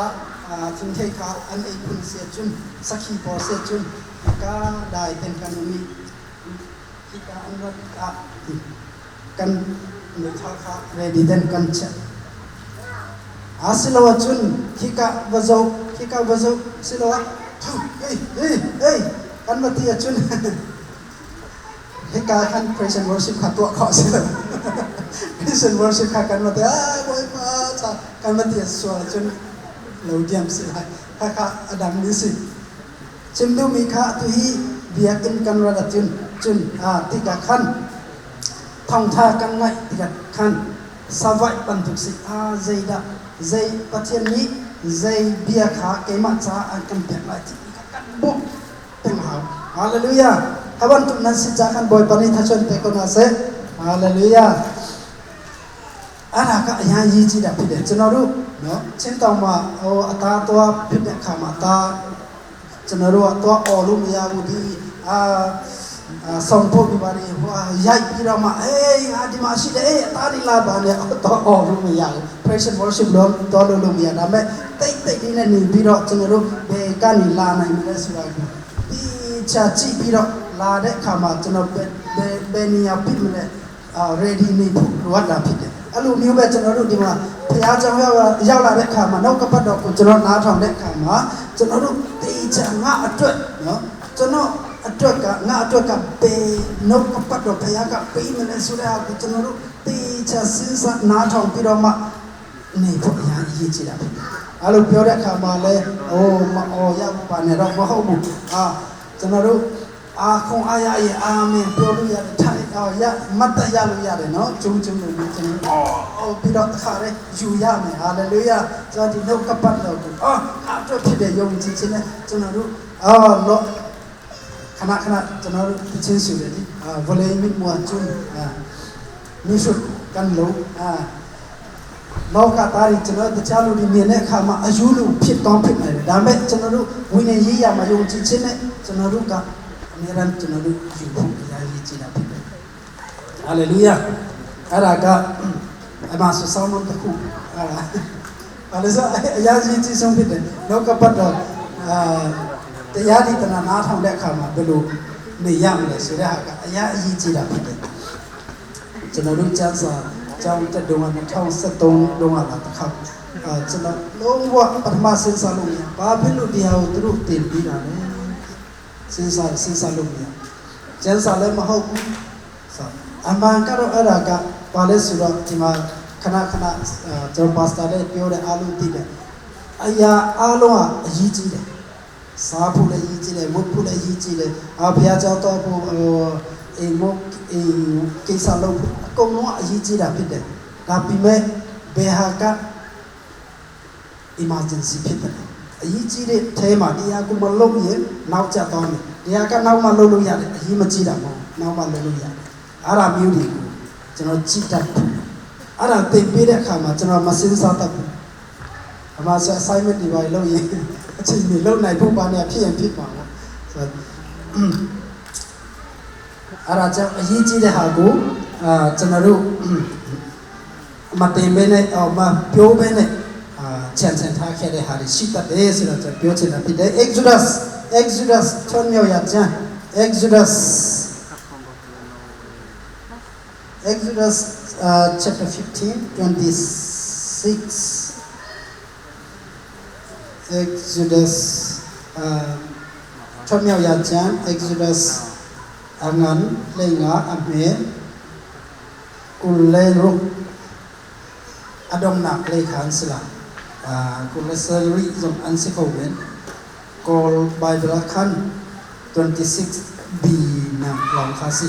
thingthei kha an ei phun si ahcun, sakhi pawl si ahcun khika dai ten kan um i khika an rat ah kan meithal kha ready ten kan chiah. Asiloah cun khika va zoh, khika va zoh, siloah hei hei hei kan va ti ahcun hika khan praise and worship kha tuah khawh si lo. Praise and worship kha kan va ti, ah Bawipa ca kan va ti sual ahcun lo diam si lai. Khakha a dangmi si. Chim duhmi kha atu hi biakinn kan rat ahcun cun tikah khan thawngtha kan ngaih tikah khan savaih bantuk si a zeidah zei Pathian nih zei bia kha keimah caah an kan pek lai ti kha kan bawmh peng hau. Hallelujah. Kha bantuk nan si ca khan Bawipa nih thachuan pe ko hna seh. Hallelujah. အဲ့ဒါကအရန်ရေးကြည့်တာဖြစ်တယ်ကျွန်တော်တို့နော်ချင်းတောင်မှာဟိုအသားသွားဖြစ်တဲ့အခါမှာအသားကျွန်တော်တို့ကတော့အော်လို့မရဘူးဒီအာဆောင်ဖို့ဒီပါနေဟိုရိုက်ပြီးတော့မှအေးငါဒီမှာရှိတယ်အေးအသားဒီလာပါနဲ့တော့အော်လို့မရဘူး praise and worship လို့တော့လို့လို့မရဒါပေမဲ့တိတ်တိတ်လေးနဲ့နေပြီးတော့ကျွန်တော်တို့ဘယ်ကနေလာနိုင်မလဲဆိုတာကိုပြီးချာကြည့်ပြီးတော့လာတဲ့အခါမှာကျွန်တော်ဘယ်ဘယ်နေရာပြမလဲ ready နေဖို့လိုအပ်တာဖြစ်တယ်အဲ့လိုမျိုးပဲကျွန်တော်တို့ဒီမှာဘုရားကျောင်းရောက်ရောက်လာတဲ့အခါမှာနောက်ကပတ်တော်ကိုကျွန်တော်နားထောင်တဲ့အခါမှာကျွန်တော်တို့တေချာငါအတွက်နော်ကျွန်တော်အတွက်ကငါအတွက်ကပေနောက်ကပတ်တော်ဘုရားကပေးမလဲဆိုတဲ့ဟာကိုကျွန်တော်တို့တေချာစဉ်းစားနားထောင်ပြီးတော့မှနေဖို့အရင်အရေးကြီးတာဖြစ်တယ်အဲ့လိုပြောတဲ့အခါမှာလဲဟိုမအော်ရပါနဲ့တော့မဟုတ်ဘူးအာကျွန်တော်တို့အာခွန်အားရရဲ့အာမင်ပြောလို့ရတယ်ထိုင်အော်ရမတ်တရလို့ရတယ်နော်ကျုံကျုံလို့ကျွန်တော်အော်ပြီးတော့တခါတည်းယူရမယ်ဟာလေလုယာကျွန်တော်ဒီနှုတ်ကပတ်တော်ကိုအော်အားအတွက်ဖြစ်တဲ့ယုံကြည်ခြင်းနဲ့ကျွန်တော်တို့အော်လောခဏခဏကျွန်တော်တို့တချင်းဆိုတယ်ဒီအာဗလေမီမွာကျွန်းအာမိရှုကန်လို့အာလောကသားတွေကျွန်တော်တခြားလူတွေမြင်တဲ့အခါမှာအယူလူဖြစ်ကောင်းဖြစ်နိုင်တယ်ဒါပေမဲ့ကျွန်တော်တို့ဝိညာဉ်ရေးရမှာယုံကြည်ခြင်းနဲ့ကျွန်တော်တို့ကအများအားကျွန်တော်တို့ယူဖို့အရာကြီးကြည်တာဖြစ်တယ်ဟာလေလုယာအဲ့ဒါကအမဆဆောင်းတစ်ခုအဲ့ဒါဘာလို့ဆိုအရာကြီးကြီးဆုံးဖြစ်တယ်လောကပတ်တော့အာတရားဒီတနာနားထောင်တဲ့အခါမှာဘယ်လိုနေရမလဲဆိုတဲ့ဟာကအရာအရေးကြီးတာဖြစ်တယ်ကျွန်တော်တို့ကျမ်းစာကျောင်းတက်တုန်းက2013တုန်းကလာတစ်ခါအာကျွန်တော်လုံးဝပထမစဉ်းစားလို့မရဘာဖြစ်လို့တရားကိုသူတို့တင်ပြီးတာလဲစဉ်းစားစဉ်းစားလို့မရကျမ်းစာလည်းမဟုတ်ဘူးဆိုအမှန်ကတော့အဲ့ဒါကဘာလဲဆိုတော့ဒီမှာခဏခဏကျွန်တော်ပါစတာလည်းပြောတယ်အားလုံးသိတယ်အရာအားလုံးကအရေးကြီးတယ်စားဖို့လည်းအရေးကြီးတယ်မုတ်ဖို့လည်းအရေးကြီးတယ်အာဘုရားကျောင်းတော့ဖို့ဟိုအိမ်မအိမ်ကိစ္စလုပ်ဖို့အကုန်လုံးအရေးကြီးတာဖြစ်တယ်ဒါပေမဲ့ဘယ်ဟာက emergency ဖြစ်တယ်အရေးကြီးတဲ့အဲမှာတရားကိုမလုပ်ရင်နောက်ကျသွားမယ်တရားကနောက်မှလုပ်လို့ရတယ်အရေးမကြီးတာမဟုတ် နောက်မှလုပ်လို့ရတယ်အဲ့ဒါမျိုးတွေကိုကျွန်တော်ကြည့်တတ်ဘူးအဲ့ဒါသင်ပေးတဲ့အခါမှာကျွန်တော်မစင်စားတတ်ဘူးအမဆ assignment တွေပါလုပ်ရင်အချိန်ကြီးလုပ်နိုင်ဖို့ပါနေဖြစ်ရင်ဖြစ်ပါပေါ့ဆိုတော့အဲ့ဒါကြောင့်အရေးကြီးတဲ့ဟာကိုအာကျွန်တော်တို့မတင်ဘဲနဲ့အော်မပြောဘဲနဲ့အာချန်ချန်ထားခဲ့တဲ့ဟာတွေရှိတတ်တယ်ဆိုတော့ကျွန်တော်ပြောချင်တာဖြစ်တယ် Exodus Exodus ထွန်မြောက်ရကျမ်း Exodus Exodus chapter 15 26 Exodus ထွန်မြောက်ရကျမ်း Exodus အငန်လေငါအမေကုလေရုအဒုံနာလေခန်စလာကုလဆရီဇုံအန်စီခိုဝင် Call Bible คัน 26 B นะลองคาสิ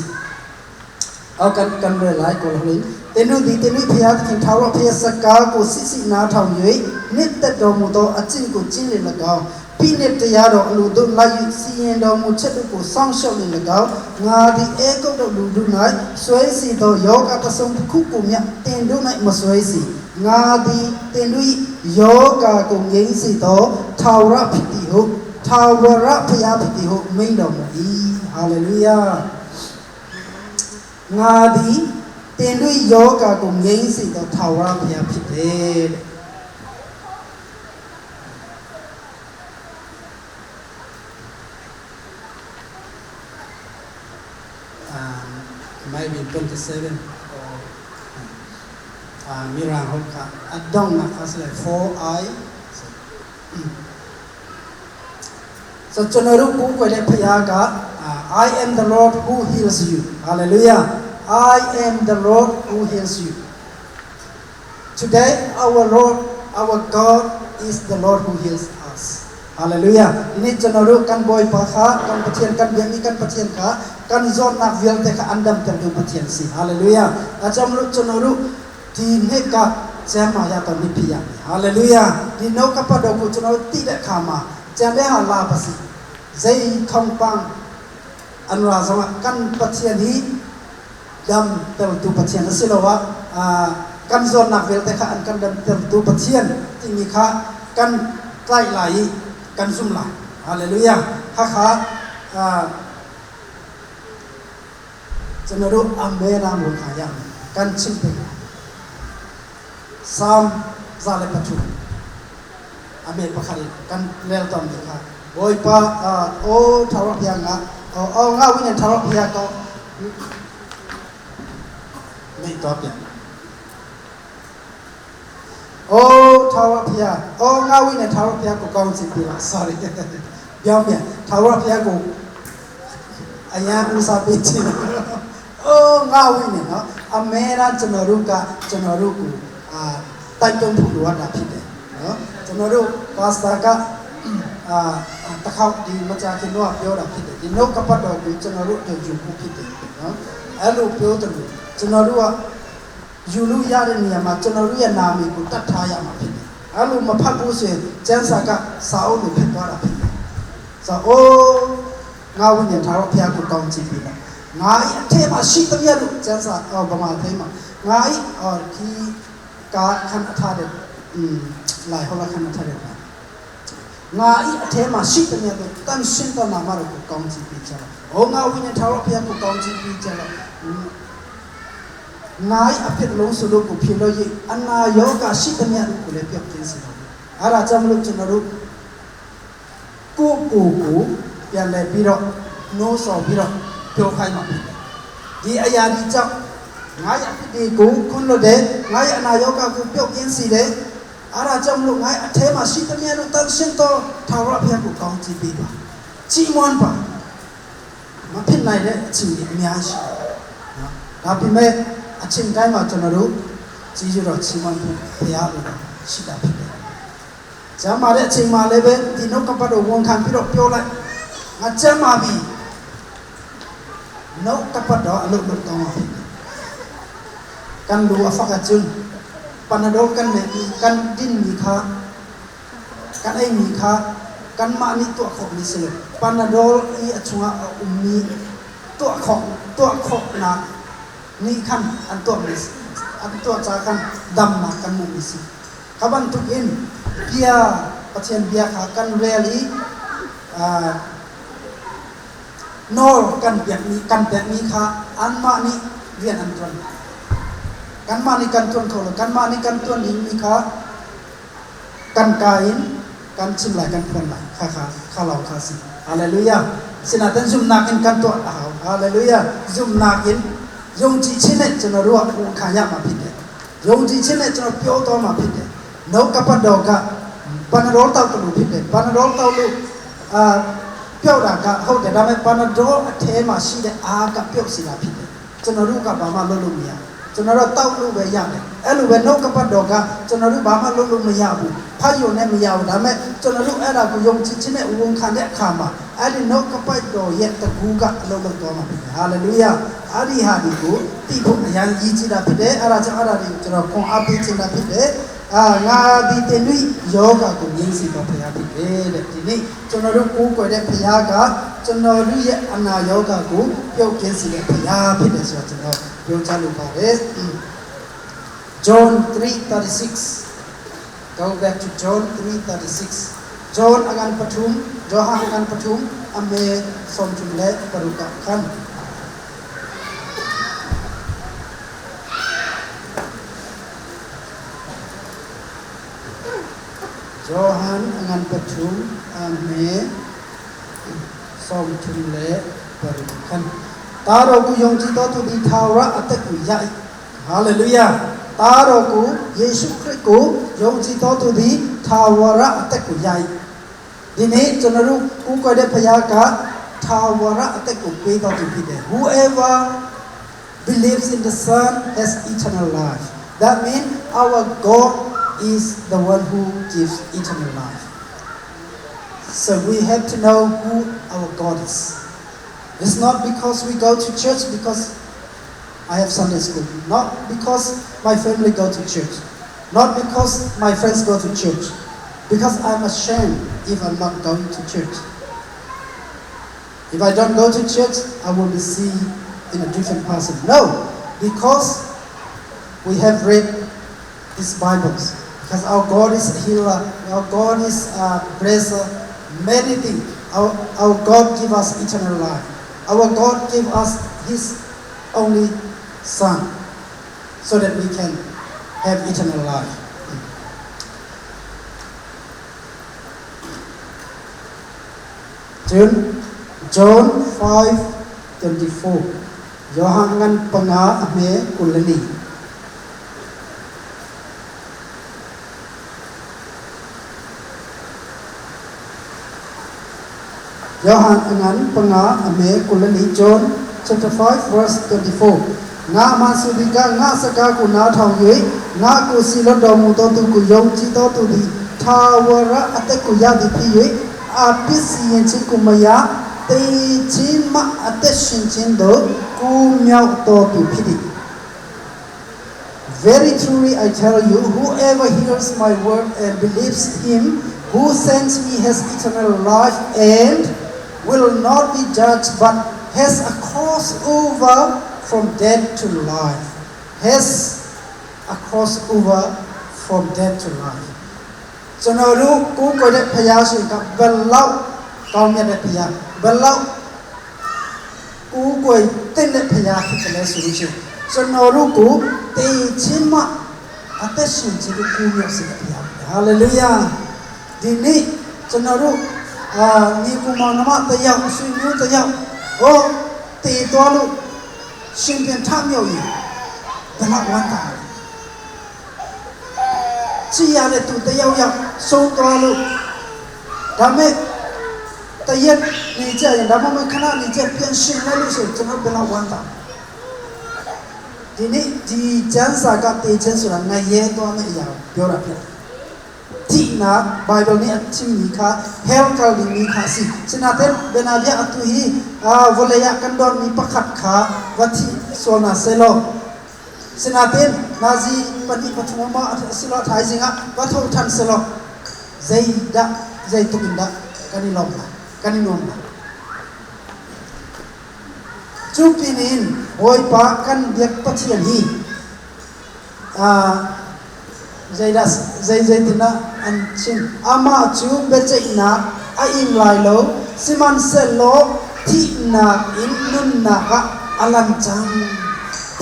เอากันกันเรหลายกอลเลยเต็นတို့ဒီတင်တို့ဖျားသခင်ထာဝရဖျားစကားကိုစစ်စစ်နားထောင်၍နှစ်သက်တော်မူသောအကျင့်ကိုကျင့်လေ၎င်းပိနိတရားတော်အလိုတို့လိုက်၍စီရင်တော်မူချက်တို့ကိုစောင့်ရှောက်လေ၎င်းငါသည်အေကုတ်တော်လူတို့၌ဆွဲစီသောယောဂတဆုံတစ်ခုကိုမြတင်တို့၌မဆွဲစီငါသည်တင်တို့၏ယောဂကိုငြိမ်းစေသောထာဝရဖြစ်သည်ဟုထာဝရဖျားဖြစ်သည်ဟုမိန့်တော်မူ၏ဟာလေလုယာငါသည်တင်တို့ယောဂကိုငြိမ်းစေသောထာဝရဘုရားဖြစ်တယ်တဲ့ maybe 27 or mirang hok ka adong na kasle 4 i so ကျွန်တော်တို့ကိုယ်ကိုယ်တဲ့ဖခင်က I am the Lord who heals you hallelujah I am the Lord who heals you today our Lord our God is the Lord who heals us hallelujah ဒီနေ့ကျွန်တော်တို့ကန်ဘွိုင်ပါခါကန်ပချင်ကန်ဗျာမီကန်ပချင်ခါကန်ဇောနာဗီလ်တေခအန်ဒမ်တန်ဒူပချင်စီ hallelujah အကြောင်းလို့ကျွန်တော်တို့ဒီနေ့ကကျမ်းမာရတော့နိဖြစ်ရမယ် hallelujah ဒီနှုတ်ကပတ်တော်ကိုကျွန်တော်သိတဲ့အခါမှာကျန်တဲ့ဟာလာပါစီဇိခေါင်ပန်းအနရာဇောကန်ပချင်ဒီဒမ်တန်တူပချင်စီလောဝအာกันซอนนักเวลแต่ค่ะอันกันดำเติมตัวปะเทียนที่มีค่ากันใกล้ไหลกันซุ่มไหลฮาเลลูยา哈哈အာကျွန်တော်တို့အမေနာမခံရမယ်ကန်ချင်းပဲဆမ်ဇာလေပထုအမေပခရီကန်လဲတော်မီခါဘိုင်ပါအိုထာဝရဘုရားငါအော်ငါဝိညာဉ်ထာဝရဘုရားကောမိတော့ပြန်အိုထာဝရဘုရားအော်ငါဝိညာဉ်ထာဝရဘုရားကိုကောင်းချီးပေးပါ sorry ပြောင်းပြန်ထာဝရဘုရားကိုအယံဦးစားပေးခြင်းအိုးငါဝိညာဉ်နော်အမေရကျွန်တော်တို့ကကျွန်တော်တို့ကိုအာတိုက်တွန်းဖို့လိုအပ်တာဖြစ်တယ်နော်ကျွန်တော်တို့ပါစတာကအာတခေါက်ဒီမကြခင်တော့ပြောတာဖြစ်တယ်ဒီနှုတ်ကပတ်တော်ကိုကျွန်တော်တို့အတူယူဖို့ဖြစ်တယ်နော်အဲ့လိုပြောတယ်လို့ကျွန်တော်တို့ကယူလို့ရတဲ့နေရာမှာကျွန်တော်တို့ရဲ့နာမည်ကိုတတ်ထားရမှာဖြစ်တယ်အဲ့လိုမဖတ်ဘူးဆိုရင်ကျမ်းစာကစာအုပ်လိုဖြစ်သွားတာဖြစ်တယ်ဆိုတော့အိုးငါဝိညာဉ်ထားတော့ဘုရားကိုကောင်းချီးပေးပါငါ၏အထက်မှာရှိသမျှတို့ကျမ်းစာအော်ဗမာသိမ်းမှာငါ၏အော်ဒီကာခန္ဓာထားတဲ့အင်းလိုက်ဟောလာခန္ဓာထားတဲ့ငါ၏အထဲမှာရှိသမျှတို့တန်ရှင်းတဲ့နာမတော်ကိုကောင်းချီးပေးကြပါ။အိုငါဝိညာဉ်ထားတော့ဘုရားကိုကောင်းချီးပေးကြပါ။ငါ၏အဖြစ်လုံးစုလို့ကိုဖြစ်လို့ရအနာယောဂရှိသမျှတို့ကိုလည်းပြောင်းကျင်းစေတော်မူ။အဲ့ဒါကြောင့်မလို့ကျွန်တော်တို့ကိုကိုကိုပြန်လဲပြီးတော့နှိုးဆော်ပြီးတော့ပြောခိုင်းမှာဖြစ်တယ်။ဒီအရာဒီကြောင့်ငါရဲ့အဖြစ်တွေကိုခွန်းလို့တယ်ငါရဲ့အနာယောဂကိုပြောင်းကျင်းစေတယ်။အဲ့ဒါကြောင့်မလို့ငါအထဲမှာရှိသမျှတို့တန်ရှင်းသောထာဝရဘုရားကိုကောင်းချီးပေးပါ။ချီးမွမ်းပါ။မဖြစ်နိုင်တဲ့အချိန်တွေအများကြီးနော်။ဒါပေမဲ့အချိန်တိုင်းမှာကျွန်တော်တို့ကြီးရတော့ချီးမွမ်းဖို့ဘုရားလိုရှိတာဖြစ်တယ်။ကျမ်းမာတဲ့အချိန်မှာလည်းပဲဒီနှုတ်ကပတ်တော်ဝန်ခံပြီးတော့ပြောလိုက်ငါကျမ်းမာပြီ။နှုတ်ကပတ်တော်အလုပ်လုပ်တော့မှာဖြစ်တယ်။ကန်လူအဖကချွန်း panadol kan me kan din mi kha kan ei mi kha kan ma ni to khok ni selo panadol i achunga ummi tuah khawh tuah khawhnak nih khan an tuahmi an tuah ca khan damnak kan hmuhmi si. Kha bantuk in bia Pathian bia kha kan rel i nawl kan pekmi kan pekmi kha anmah nih rian an ṭuan. Kanmah nih kan ṭuan kho lo. Kanmah nih kan ṭuan dingmi kha kan ka in kan chim lai kan phuan lai kha kha kha lawng kha si. Hallelujah. Sinain zumhnak in kan tuah a hau. Hallelujah. Zumhnak in ယုံကြည်ခြင်းနဲ့ကျွန်တော်တို့ကဝန်ခံရမှာဖြစ်တယ်။ယုံကြည်ခြင်းနဲ့ကျွန်တော်ပြောသွားမှာဖြစ်တယ်။နှုတ်ကပတ်တော်ကပန်ရောတောက်တယ်လို့ဖြစ်တယ်။ပန်ရောတောက်လို့အာပျောက်တာကဟုတ်တယ်ဒါပေမဲ့ပန်ရောအထဲမှာရှိတဲ့အားကပျောက်စီတာဖြစ်တယ်။ကျွန်တော်တို့ကဘာမှလုပ်လို့မရဘူး။ကျွန်တော်တို့တောက်လို့ပဲရတယ်။အဲ့လိုပဲနှုတ်ကပတ်တော်ကကျွန်တော်တို့ဘာမှလုပ်လို့မရဘူး။ဖတ်ရုံနဲ့မရဘူး။ဒါပေမဲ့ကျွန်တော်တို့အဲ့ဒါကိုယုံကြည်ခြင်းနဲ့ဝန်ခံတဲ့အခါမှာအဲ့ဒီနှုတ်ကပတ်တော်ရဲ့တကူကအလုပ်လုပ်သွားမှာဖြစ်တယ်။ဟာလေလုယာ။အဲ့ဒီဟာဒီကိုသိဖို့အရန်ကြီးကြည့်တာဖြစ်တယ်။အဲ့ဒါကြောင့်အဲ့ဒါတွေကိုကျွန်တော်ခွန်အားပေးခြင်းတာဖြစ်တယ်။အာငါဒီတင်ွိယောဂကိုမြင်စီတော့ဖခင်ဖြစ်တယ်တဲ့ဒီနေ့ကျွန်တော်တို့ကိုးကွယ်တဲ့ဖခင်ကကျွန်တော်တို့ရဲ့အနာယောဂကိုပြုတ်ကင်းစေတဲ့ဖခင်ဖြစ်တယ်ဆိုတော့ကျွန်တော်ပြောချလိုပါတယ် John 3:36. Go back to John 3:36. John အငန် pathum Johan အငန် pathum ame somthum le paruka khan. Johan အငန် pathum ame somthum le paruka khan. သားတော်ကိုယုံကြည်သောသူသည်ထာဝရအသက်ကိုရ၏ဟာလေလုယာသားတော်ကိုယေရှုခရစ်ကိုယုံကြည်သောသူသည်ထာဝရအသက်ကိုရ၏ဒီနေ့ကျွန်တော်တို့ကိုးကွယ်တဲ့ဖခင်ကထာဝရအသက်ကိုပေးတော်သူဖြစ်တယ် Whoever believes in the Son has eternal life. That means our God is the one who gives eternal life. So we have to know who our God is. It's not because we go to church because I have Sunday school. Not because my family go to church. Not because my friends go to church. Because I'm ashamed if I'm not going to church. If I don't go to church, I will be seen in a different person. No, because we have read these Bibles. Because our God is a healer, our God is a blesser, many things. Our God give us eternal life. Our God give us His only Son so that we can have eternal life. John, John 5:24. Johan အငန် panga ame 24. Johan အငန် panga ame 24. John chapter 5 verse 24. ငါမှဆိုသည်ကားငါစကားကိုနားထောင်၍ငါကိုစေလွှတ်တော်မူသောသူကိုယုံကြည်သောသူသည်ထာဝရအသက်ကိုရသည်ဖြစ်၍အပြစ်စီရင်ခြင်းကိုမရသေခြင်းမှအသက်ရှင်ခြင်းသို့ကူးမြောက်တော်သူဖြစ်သည် Very truly I tell you, whoever hears my word and believes him who sends me has eternal life and will not be judged, but has a crossover from death to life. Has a crossover from death to life. ကျွန်တော်တို့ကိုးကွယ်တဲ့ဖခင်ရှင်ကဘယ်လောက်ကောင်းမြတ်တဲ့ဖခင်ဘယ်လောက်ကိုးကွယ်တဲ့တဲ့ဖခင်ဖြစ်တယ်လဲဆိုလို့ရှိရင်ကျွန်တော်တို့ကိုသေခြင်းမှအသက်ရှင်ခြင်းကိုကူးမြောက်စေတဲ့ဖခင်ဟာလေလုယာဒီနေ့ကျွန်တော်တို့အာညီကူမောင်နှမတယောက်ဆွေမျိုးတယောက်ဟောသေသွားလို့ရှင်ပြန်ထမြောက်ရင်ဘယ်လောက်ဝမ်းသာလဲ ကြည့်ရတဲ့သူတယောက်ယောက်ဆုံးသွားလို့ဒါမဲ့တရက်နေကြရင်ဒါမှမဟုတ်ခဏနေကြပြန်ရှင်လိုက်လို့ဆိုရင်ကျွန်တော်ဘယ်လောက်ဝမ်းသာဒီနေ့ဒီကျမ်းစာကသေခြင်းဆိုတာငရဲသွားမယ့်အရာကိုပြောတာဖြစ်တယ်ဒီနာ Bible နဲ့အချင်းမိခ hell ကလီမိခစီစနာတဲ့ဘနာပြအတူဟီအာဝလယကန်ဒေါ်မီပခတ်ခါဝတိဆောနာဆေလော Sinatin nazi pani pathuma silo thai zinga patho than silo zai da zai tukin da kani lom la kani nom la. Cu pinin Bawipa kan biak Pathian hi zeidah zeitindah an chim? Amah cu biaceihnak a ing lai lo, sihmanhsehlaw thihnak in nunnak ah a lan cang.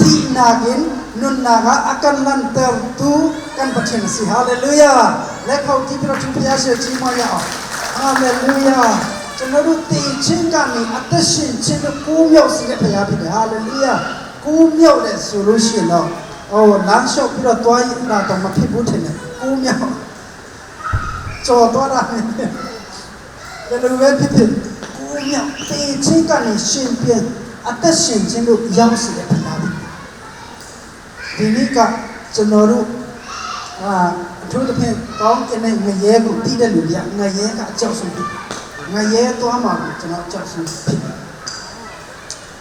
Thihnak in nunnak ah a kan lantertu kan Pathian a si. Hallelujah! Le kho ti pira thu pia se chi mo ya. Hallelujah! Chanoru ti chin ka ni atte shin chin ku myo si le phaya phi Hallelujah! Ku myo le solution no. Oh, lan shok pira toy na tong ma phi bu the ne. Ku myo. Cho to ra ni. Le lu ve phi phi. Ku myo ti chin ka ni shin pian atte shin chin lu yaw si le phaya phi. ဒီနေ့ကကျွန်တော်တို့အာအထူးသဖြင့်ကောင်းကင်နဲ့ငရဲကိုတီးတဲ့လူတွေကငရဲကအကြောက်ဆုံးဖြစ်ငရဲသွားမှာကိုကျွန်တော်အကြောက်ဆုံးဖြစ်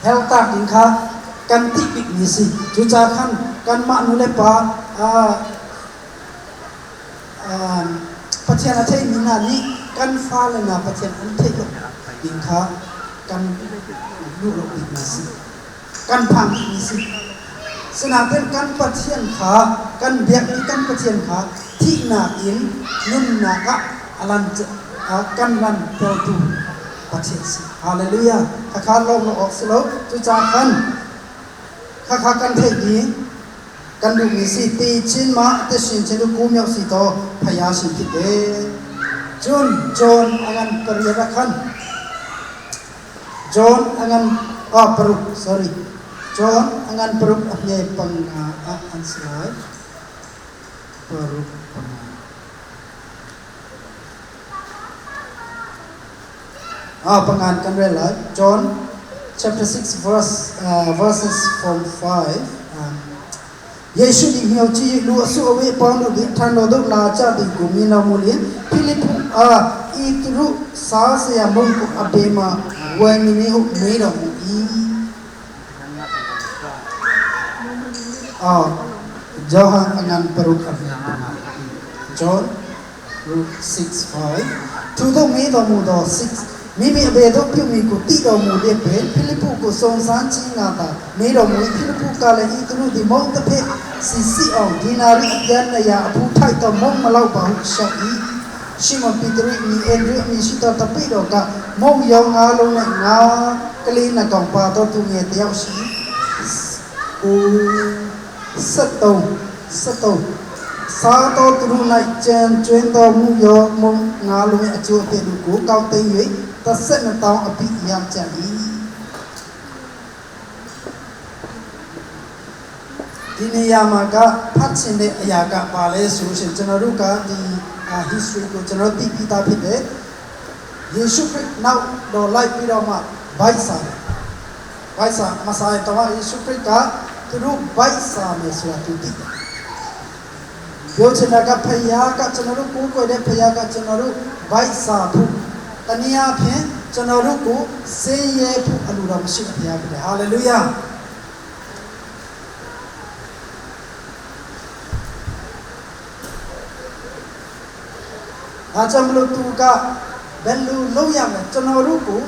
hell tak ding kha kan ti bik mi si cu ca khan kan mah nu le pa Pathian a theimi hna nih kan fale hna Pathian an theih lo ding kha kan duh lo bik mi si kan phang mi si. Sinain kan Pathian kha kan biakmi kan Pathian kha thihnak in nunnak ah alan kan lantertu Pathian si. Hallelujah. Khakha lawm lo awk si lo. Cucaah khan khakha kan theih i kan duhmi si ti chin ma te sin chin ku miau si to phaya sin thi te. Cun John angan pariat ah khan John a ngan ah paruk sorry John a ngan paruk a hme panga ah an si lai paruk panga ah pangan kan rel lai John chapter 6 verse verses from 5 Jesuh nih hmio ci lu a su awe pawng lu nih than lo duk la cha ding ku mi lo mulin Philip a i tru sa saya mung ku a be ma wai mi ni hu me lo mu i a Johan angan paruk a hme panga John 6 5 Thu do mi do mu do 6 မိမိအဘေတို့ပြုမိကိုတိတော်မူလျက်ပင်ဖိလိပ္ပုကိုစုံစမ်းခြင်းငါသာမေတော်မူဖိလိပ္ပုကလည်းဤသူတို့သည်မုံတစ်ဖက်စီစီအောင်ဒီနာရီအပြန်နေရာအဖူးထိုက်သောမုံမလောက်ပါဟုလျှောက်၏ရှိမန်ပေတရုမိအန်ဒရုမိရှိတော်တပိတော်ကမုံရောင်ငါးလုံးနဲ့ငါးကလေးနှကောင်ပါတော့သူငယ်တယောက်ရှိကို73 73စားတော်သူတို့၌ကြံကျွင်းတော်မူရောမုံငါးလုံး၏အကျိုးအပြည့်တို့ကိုကောက်သိမ်း၍တစ်တောင်းအပိရကြ၏ဒီနေရာမှာကဖတ်ချင်တဲ့အရာကပါလဲဆိုလို့ရှိရင်ကျွန်တော်တို့ကဒီ history ကိုကျွန်တော်သိပြီးသားဖြစ်တယ်ယေရှုခရစ်နောက်တော်လိုက်ပြီးတော့မှဗိုက်စာဗိုက်စာမဆိုင်တော့ယေရှုခရစ်ကသူတို့ဗိုက်စာမယ်ဆိုတာသူသိတယ်ပြောချင်တာကဖယားကကျွန်တော်တို့ကိုးကွယ်တဲ့ဖယားကကျွန်တော်တို့ဗိုက်စာဖို့တနည်းအားဖြင့်ကျွန်တော်တို့ကိုစင်းရဲဖို့အလိုတော်မရှိတဲ့ဖယားဖြစ်တယ်ဟာလေလုယာ ဒါကြောင့်မလို့သူကဘယ်လိုလုပ်ရမလဲကျွန်တော်တို့ကို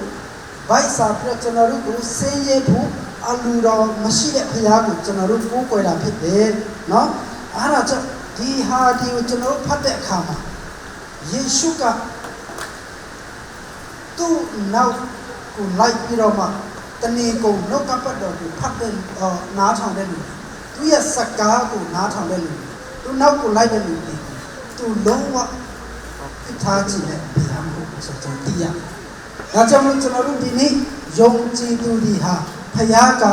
ဗိုက်စာပြကျွန်တော်တို့ကိုစင်းရဲဖို့အလူတော်မရှိတဲ့ဖရားကိုကျွန်တော်တို့ကိုးကွယ်တာဖြစ်တယ်နော်အားဒါကြောင့်ဒီဟာဒီကိုကျွန်တော်တို့ဖတ်တဲ့အခါမှာယေရှုကသူ့နောက်ကိုလိုက်ပြီးတော့မှတဏီကုံနှုတ်ကပတ်တော်ကိုဖတ်တဲ့နားထောင်တဲ့လူသူရဲ့စကားကိုနားထောင်တဲ့လူသူနောက်ကိုလိုက်တဲ့လူတွေသူလုံးဝပြထားခြင်းနဲ့ဘုရားမဟုတ်ဘူးဆိုတော့သိရ။ဒါကြောင့်မို့ကျွန်တော်တို့ဒီနေ့ယုံကြည်သူတွေဟာဖခင်က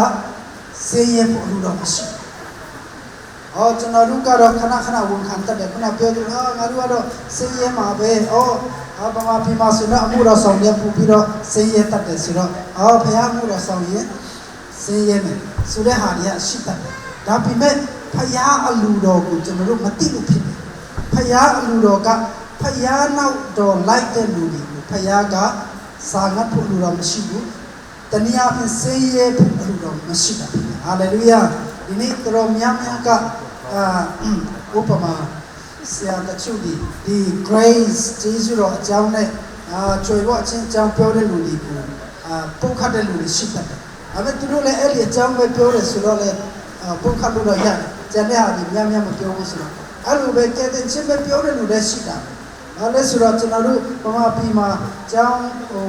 စင်းရဲဖို့အလိုတော်မရှိ။အော်ကျွန်တော်တို့ကတော့ခဏခဏဝန်ခံတတ်တယ်ခုနပြောသူအာငါတို့ကတော့စင်းရဲမှာပဲ။အော်အာဗမာပြည်မှာဆိုတော့အမှုတော်ဆောင်ရပူပြီးတော့စင်းရဲတတ်တယ်ဆိုတော့အော်ဖခင်အမှုတော်ဆောင်ရင်စင်းရဲမယ်ဆိုတဲ့ဟာတွေကရှိတတ်တယ်။ဒါပေမဲ့ဖခင်အလူတော်ကိုကျွန်တော်တို့မသိလို့ဖြစ်တယ်။ဖခင်အလူတော်ကဖယားနောက်တော်လိုက်တဲ့လူတွေကိုဖယားကစာငတ်ဖို့လူတော်မရှိဘူးတနည်းအားဖြင့်ဆင်းရဲဖို့လူတော်မရှိတာဖြစ်တယ်ဟာလေလုယာဒီနေ့တော်များများကအာဥပမာဆရာတချို့ဒီဒီ grace ကျေးဇူးတော်အကြောင်းနဲ့အာကြွယ်ဝခြင်းအကြောင်းပြောတဲ့လူတွေကိုအာပုတ်ခတ်တဲ့လူတွေရှိတတ်တယ် ဒါပေမဲ့သူတို့လည်းအဲ့ဒီအကြောင်းပဲပြောတယ်ဆိုတော့လေပုံခတ်လို့တော့ရတယ်ကျန်တဲ့ဟာဒီများများမပြောဘူးဆိုတော့အဲ့လိုပဲကဲတဲ့ချင်းပဲပြောတဲ့လူလည်းရှိတာဘာလဲဆိုတော့ကျွန်တော်တို့ဗမာပြည်မှာကျောင်းဟို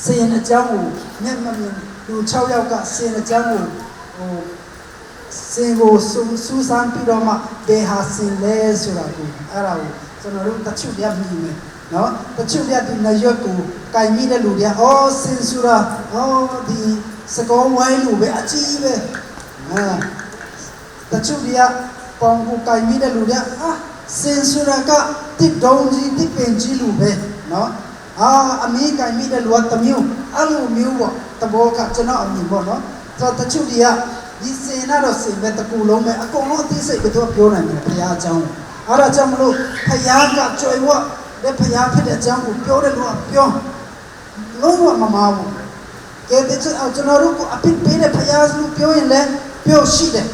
စင်အကြောင်းကိုမျက်မမြင်လူ6ယောက်ကစင်အကြောင်းကိုဟိုစင်ကိုစူးစူးစမ်းပြီးတော့မှဘယ်ဟာစင်လဲဆိုတာကိုအဲ့ဒါကိုကျွန်တော်တို့တချို့ပြမြင်မယ်နော်တချို့ပြဒီနရွက်ကိုကင်မိတဲ့လူတွေကအော်စင်ဆိုတာအော်ဒီစကောဝိုင်းလူပဲအကြီးပဲအာတချို့တွေကပေါင်ကိုကင်မိတဲ့လူတွေကအာစင်ဆိုတာကတစ်တုံးကြီးတစ်ပင်ကြီးလူပဲနော်အာအမေကင်မိတဲ့လူကတမျိုးအဲ့လိုမျိုးပေါ့တဘောကကျွန်တော်အမြင်ပေါ့နော်ဆိုတော့တချို့တွေကဒီစင်ကတော့စင်ပဲတကူလုံးပဲအကုန်လုံးအသိစိတ်ပဲသူကပြောနိုင်တယ်ဘုရားအကြောင်းအဲ့ဒါကြောင့်မလို့ဘုရားကကြွယ်ဝတဲ့ဘုရားဖြစ်တဲ့အကြောင်းကိုပြောတဲ့လူကပြောလုံးဝမမာဘူးကဲတဲ့ကျွန်တော်တို့ကိုအပြစ်ပေးတဲ့ဘုရားလို့ပြောရင်လည်းပြောရှိတယ်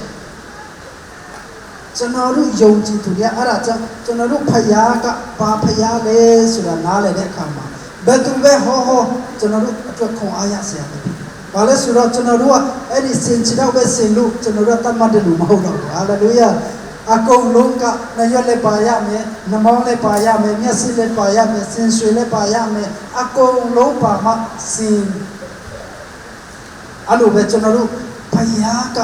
ကျွန်တော်တို့ယုံကြည်သူတွေအဲ့ဒါကြောင့်ကျွန်တော်တို့ဖယားကဘာဖယားလဲဆိုတာနားလည်တဲ့အခါမှာဘယ်သူပဲဟောဟောကျွန်တော်တို့အတွက်ခွန်အားရစရာပဲဖြစ်ဘာလဲဆိုတော့ကျွန်တော်တို့ကအဲ့ဒီစင်ချတော့ပဲစင်လို့ကျွန်တော်တို့တတ်မှတ်တယ်လို့မဟုတ်တော့ဘူးဟာလေလုယာအကုန်လုံးကနရွက်လည်းပါရမယ်နှမောင်းလည်းပါရမယ်မျက်စိလည်းပါရမယ်စင်ရွှေလည်းပါရမယ်အကုန်လုံးပါမှစင်အဲ့လိုပဲကျွန်တော်တို့ဖယားက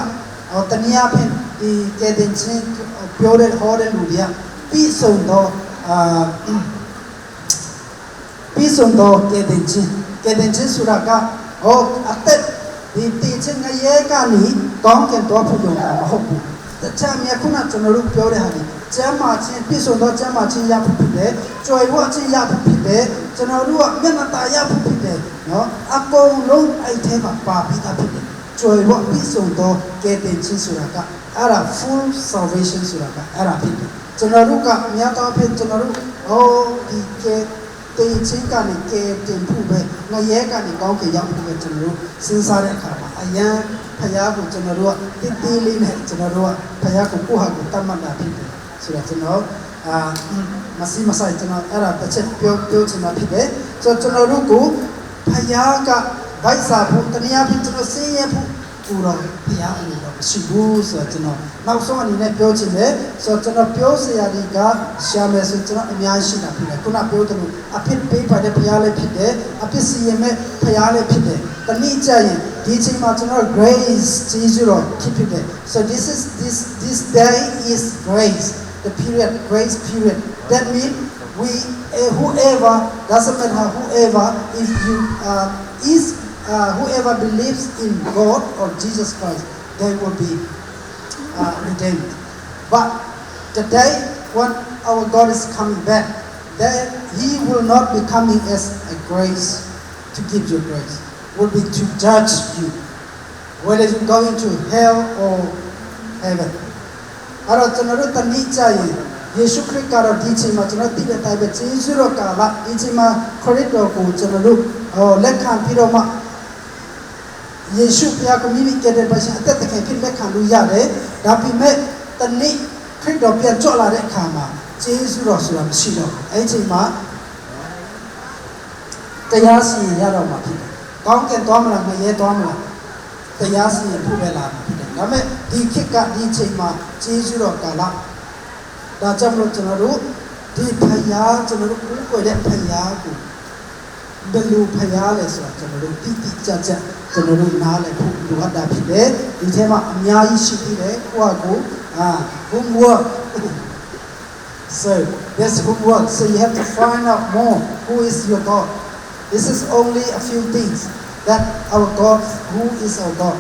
ဟောတနည်းအားဖြင့်ဒီကယ်တင်ခြင်းပြောတဲ့ဟောတဲ့လူတွေကပြီးဆုံးတော့အာပြီးဆုံးတော့ကယ်တင်ခြင်းကယ်တင်ခြင်းဆိုတာကဟောအသက်ဒီတည်ခြင်းငရဲကနေကောင်းကင်တော့ဖို့ယုံတာမဟုတ်ဘူးတခြားမြတ်ခုနကျွန်တော်တို့ပြောတဲ့ဟာဒီကျမ်းမာခြင်းပြည့်စုံသောကျမ်းမာခြင်းရဖို့ဖြစ်တယ်ကြွယ်ဝခြင်းရဖို့ဖြစ်တယ်ကျွန်တော်တို့ကမျက်နှာตาရဖို့ဖြစ်တယ်နော်အကုန်လုံးအဲ့ထဲမှာပါပြီးသားဖြစ်တယ်ကြွယ်ဝပြည့်စုံသောကယ်တင်ခြင်းဆိုတာကအဲ့ဒါ full salvation ဆိုတာကအဲ့ဒါဖြစ်တယ်ကျွန်တော်တို့ကများသောအားဖြင့်ကျွန်တော်တို့ဟောဒီကဲတေချင်းကနေကဲတင်ဖို့ပဲငရဲကနေကောင်းကင်ရောက်ဖို့ပဲကျွန်တော်တို့စဉ်းစားတဲ့အခါမှာအယံဖယားကိုကျွန်တော်တို့ကတိတိလေးနဲ့ကျွန်တော်တို့ကဖယားကိုကိုယ့်ဟာကိုတတ်မှတ်တာဖြစ်တယ်ဆိုတော့ကျွန်တော်အာမစီမဆိုင်ကျွန်တော်အဲ့ဒါတစ်ချက်ပြောပြောချင်တာဖြစ်တယ်ဆိုတော့ကျွန်တော်တို့ကိုဖယားကဗိုက်စာဖို့တနည်းအားဖြင့်ကျွန်တော်ဆင်းရဲဖို့ကိုတော့ဖယားအလိုတော့မရှိဘူးဆိုတော့ကျွန်တော်နောက်ဆုံးအနေနဲ့ပြောချင်တယ်ဆိုတော့ကျွန်တော်ပြောစရာတွေကရှာမယ်ဆိုကျွန်တော်အများကြီးရှိတာဖြစ်တယ်ခုနပြောသလိုအဖြစ်ပေးပါတဲ့ဖယားလည်းဖြစ်တယ်အဖြစ်စီရင်မဲ့ဖယားလည်းဖြစ်တယ်တနည်းကြရင်ဒီအချိန်မှာကျွန်တော် grace ကျေးဇူးတော်ဖြစ်ဖြစ်တယ် so this is this this day is grace, the period, grace period. That means we whoever, doesn't matter whoever, if you is whoever believes in God or Jesus Christ, they will be redeemed. But the day when our God is coming back, then He will not be coming as a grace to give you grace, will be to judge you, whether you go into hell or heaven. အဲ့တော့ကျွန်တော်တို့တနည်းကြရင်ယေရှုခရစ်ကတော့ဒီချိန်မှာကျွန်တော်သိတဲ့အတိုင်းပဲယေရှုတော်ကာလဒီချိန်မှာခရစ်တော်ကိုကျွန်တော်တို့ဟောလက်ခံပြီးတော့မှယေရှုဘုရားကိုမိမိကယ်တင်ပါရှင်အသက်သခင်ဖြစ်လက်ခံလို့ရတယ်ဒါပေမဲ့တနည်းခရစ်တော်ပြန်ကြွလာတဲ့အခါမှာယေရှုတော်ဆိုတာမရှိတော့ဘူးအဲ့ဒီချိန်မှာတရားစီရင်ရတော့မှာဖြစ်တယ်ကောင်းကင်သွားမလားငရဲသွားမလားတရားစီရင်ဖို့ပဲလာမှာဖြစ်တယ်ဒါပေမဲ့ဒီခေတ်ကဒီချိန်မှာယေရှုတော်ကာလဒါကြောင့်မလို့ကျွန်တော်တို့ဒီဖယားကျွန်တော်တို့ကိုးကွယ်တဲ့ဖယားကိုဘယ်လိုဖယားလဲဆိုတာကျွန်တော်တို့တိတိကျကျကျွန်တော်တို့နားလည်ဖို့လိုအပ်တာဖြစ်တယ်ဒီထဲမှာအများကြီးရှိသေးတယ်ကိုယ့်ဟာကိုအာ homework. So there's homework, so you have to find out more who is your God. This is only a few things that our God, who is our God.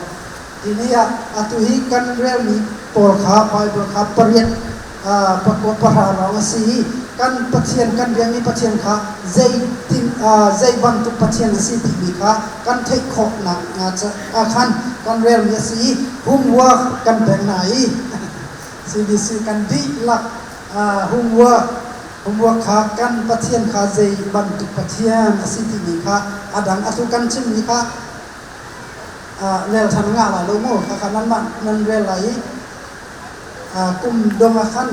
ဒီနေ့အတူဟိကန်ရဲမီပေါ်ခါ Bible ခါပရိယအာပကောပရာလောစီกันปะเทียนกันเรียงมีปะเทียนค่ะใจติมอ่าใจบันตุปะเทียนสิติมีค่ะกันเทคขนักงาจะอาคันกันเรียมีสี homework กันแบ่งไหน CBC กันดีลักอ่า homework homework ค่ะกันปะเทียนค่ะใจบันตุปะเทียนสิติมีค่ะอดังอตุกันชิมมีค่ะอ่าเรลทันงาหลายโลโม่ค่ะนั้นมันนั่นเรลไหลอ่ากุมดงคัน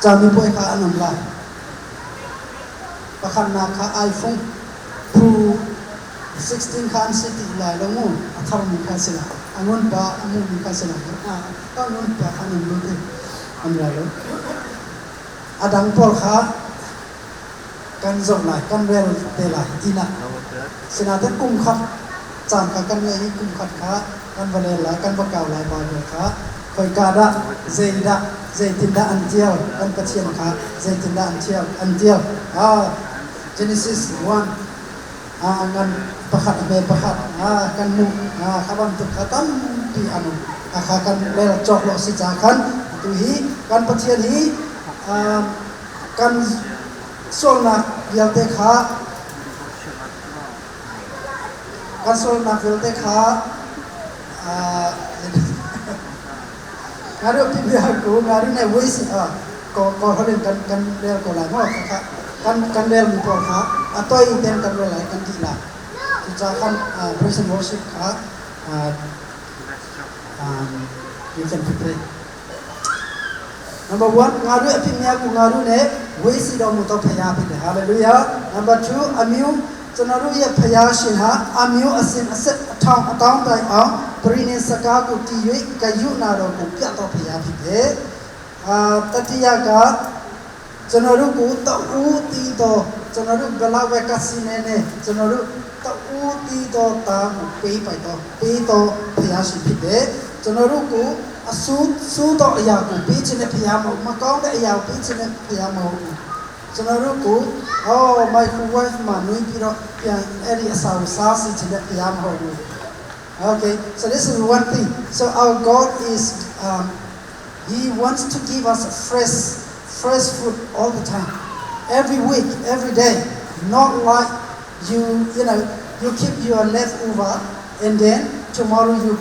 จะมีป่วยค่ะอันนั้นละประคันนาค่ะ iPhone ผู้ 16 kha an si ti lai lo mu. A tharmi kha si la. A ngun pa a mumi kha si la. A ngun pa kha nan lut i an ra lo. A dang pawl kha kan zoh lai, kan rel te lai inn ah. Sinain kum khat caan kha kan ngei i kum khat kha kan va rel lai, kan va kau lai Baibal kha. Khoika dah, zeidah, zeitindah an tial, kan Pathian kha zeitindah an thial, an tial. Ah, Genesis 1 ah ngan pakhat a hme pakhat ah kan hmuh ah kha bantuk kha tampi an um. A kha kan rel cawk lo si ca khan atu hi kan Pathian hi kan sualnak vialte kha kan sualnak vialte kha ngaru pi bia ku ngaru ne wei si ko ko holin kan kan rel ko lai mo kha kan kan rel mi pawl kha a toi ten kan rel lai kan ti la cucaah khan praise and worship kha you can prepare. Number one, ngaru apimia ku ngaru ne wei si do mu to phaya phi. Hallelujah. Number two, amyu chanaru ye phaya shin ha amyu asin aset athang atang tai ang prinin saka ku ti yui kayu na ro ku pya to phaya phi de. Tatiya ka ကျွန်တော်တို့ကိုတူးတီတော်ကျွန်တော်တို့ဘလဝက်ကစီနေနေကျွန်တော်တို့တူးတီတော်တာကိုပေးပိုက်တော့ပေးတော်ဖျားရှိဖြစ်တယ်ကျွန်တော်တို့ကိုအဆူးဆူးတော်အရာကိုပေးခြင်းနဲ့ဖျားမဟုတ်မကောင်းတဲ့အရာကိုပေးခြင်းနဲ့ဖျားမဟုတ်ဘူးကျွန်တော်တို့ကိုအော် microwave မှာနွေးပြီးတော့ပြန်အဲ့ဒီအစာကိုစားစီခြင်းနဲ့ဖျားမဟုတ်ဘူး Okay, so this is one thing. So our God is He wants to give us fresh food all the time, every week, every day. Not like you keep your leftover and then tomorrow you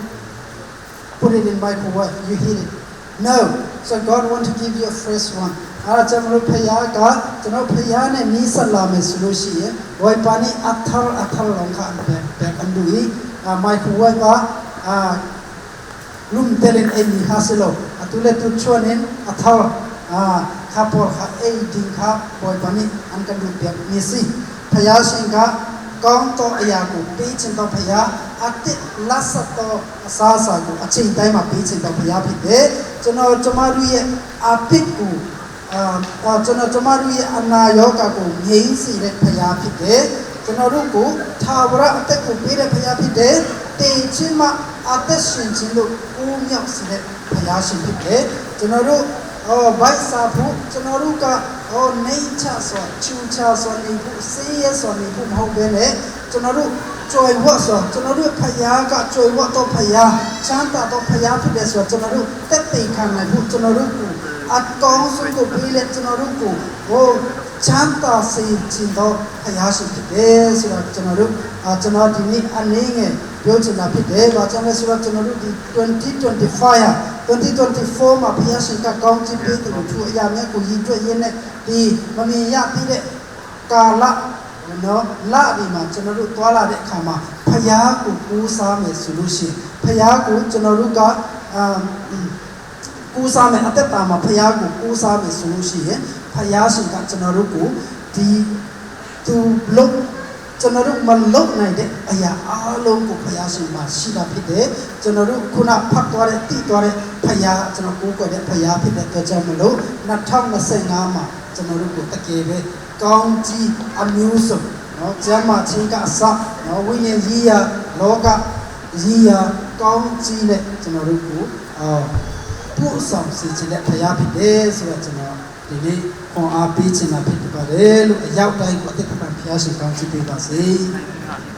put it in microwave, you heat it. No. So God want to give you a fresh one. အဲ့ဒါကျွန်တော်တို့ဖယားကကျွန်တော်ဖယားနဲ့နီးစပ်လာမယ်ဆိုလို့ရှိရင်ဝိုင်ပါနီအထရအထရလောင်ခအန်ဘက်ဘက်အန်ဒူီ microwave အာ lum telin ei mi kha silo atule tu chuanin athar a kha por kha ei ding kha boi pani an kan du piak mi si phaya sing ka kong to aya ku pi chin to phaya ati lasa to asa sa ku achin tai ma pi chin to phaya phit de ကျွန်တော်ကျမတို့ရဲ့အပစ်ကိုအာကျွန်တော်ကျမတို့ရဲ့အနာယောဂကိုငြိမ်းစေတဲ့ဖရာဖြစ်တယ်ကျွန်တော်တို့ကိုသာဝရအသက်ကိုပေးတဲ့ဖရာဖြစ်တယ်တေခြင်းမှအသက်ရှင်ခြင်းလို့ဦးမြောက်စေတဲ့ဖရာရှင်ဖြစ်တယ်ကျွန်တော်တို့အော်ဘိုက်စာဖို့ကျွန်တော်တို့ကအော်နေချဆိုချူချဆိုနေဖို့စေးရဲဆိုနေဖို့မဟုတ်ဘဲနဲ့ကျွန်တော်တို့ကြွယ်ဝတ်ဆိုကျွန်တော်တို့ဖယားကကြွယ်ဝတ်တော့ဖယားချမ်းသာတော့ဖယားဖြစ်တယ်ဆိုတော့ကျွန်တော်တို့တက်သိခံနိုင်ဖို့ကျွန်တော်တို့ကိုအကောင်းဆုံးကိုပေးလက်ကျွန်တော်တို့ကိုဟိုချမ်းသာစေခြင်းတော့ဖယားရှိဖြစ်တယ်ဆိုတော့ကျွန်တော်တို့အာကျွန်တော်ဒီနေ့အနေငယ်ပြောချင်တာဖြစ်တယ်။ဘာကြောင့်လဲဆိုတော့ကျွန်တော်တို့ဒီ2025ဟာ2024မှာဖယားရှင်ကကောင်းချီးပေးတယ်လို့သူအရာများကိုရည်တွက်ရင်းနဲ့ဒီမမြင်ရသေးတဲ့ကာလနော်လဒီမှာကျွန်တော်တို့သွားလာတဲ့အခါမှာဖယားကိုကူးစားမယ်ဆိုလို့ရှိရင်ဖယားကိုကျွန်တော်တို့ကအာကူးစားမယ်အသက်တာမှာဖယားကိုကူးစားမယ်ဆိုလို့ရှိရင်ဖယားရှင်ကကျွန်တော်တို့ကိုဒီသူလုံးကျွန်တော်တို့မလုံနိုင်တဲ့အရာအားလုံးကိုဖယားရှင်မှာရှိတာဖြစ်တယ်ကျွန်တော်တို့ခုနဖတ်သွားတဲ့တိသွားတဲ့ဖယားကျွန်တော်ကိုးကွယ်တဲ့ဖယားဖြစ်တဲ့အတွက်ကြောင့်မလို့2025မှာကျွန်တော်တို့ကိုတကယ်ပဲကောင်းကြီးအမျိုးစုံနော်ကျမ်းမာခြင်းကအစနော်ဝိညာဉ်ရေးရာလောကရေးရာကောင်းကြီးနဲ့ကျွန်တော်တို့ကိုအာပို့ဆောင်စေခြင်းနဲ့ဖယားဖြစ်တယ်ဆိုတော့ကျွန်တော်ဒီနေ့ခွန်အားပေးခြင်းတာဖြစ်ပါတယ်လို့အရောက်တိုင်းကိုအသက်ဖန်ဖျားရှင်ကောင်းချီးပေးပါစေ။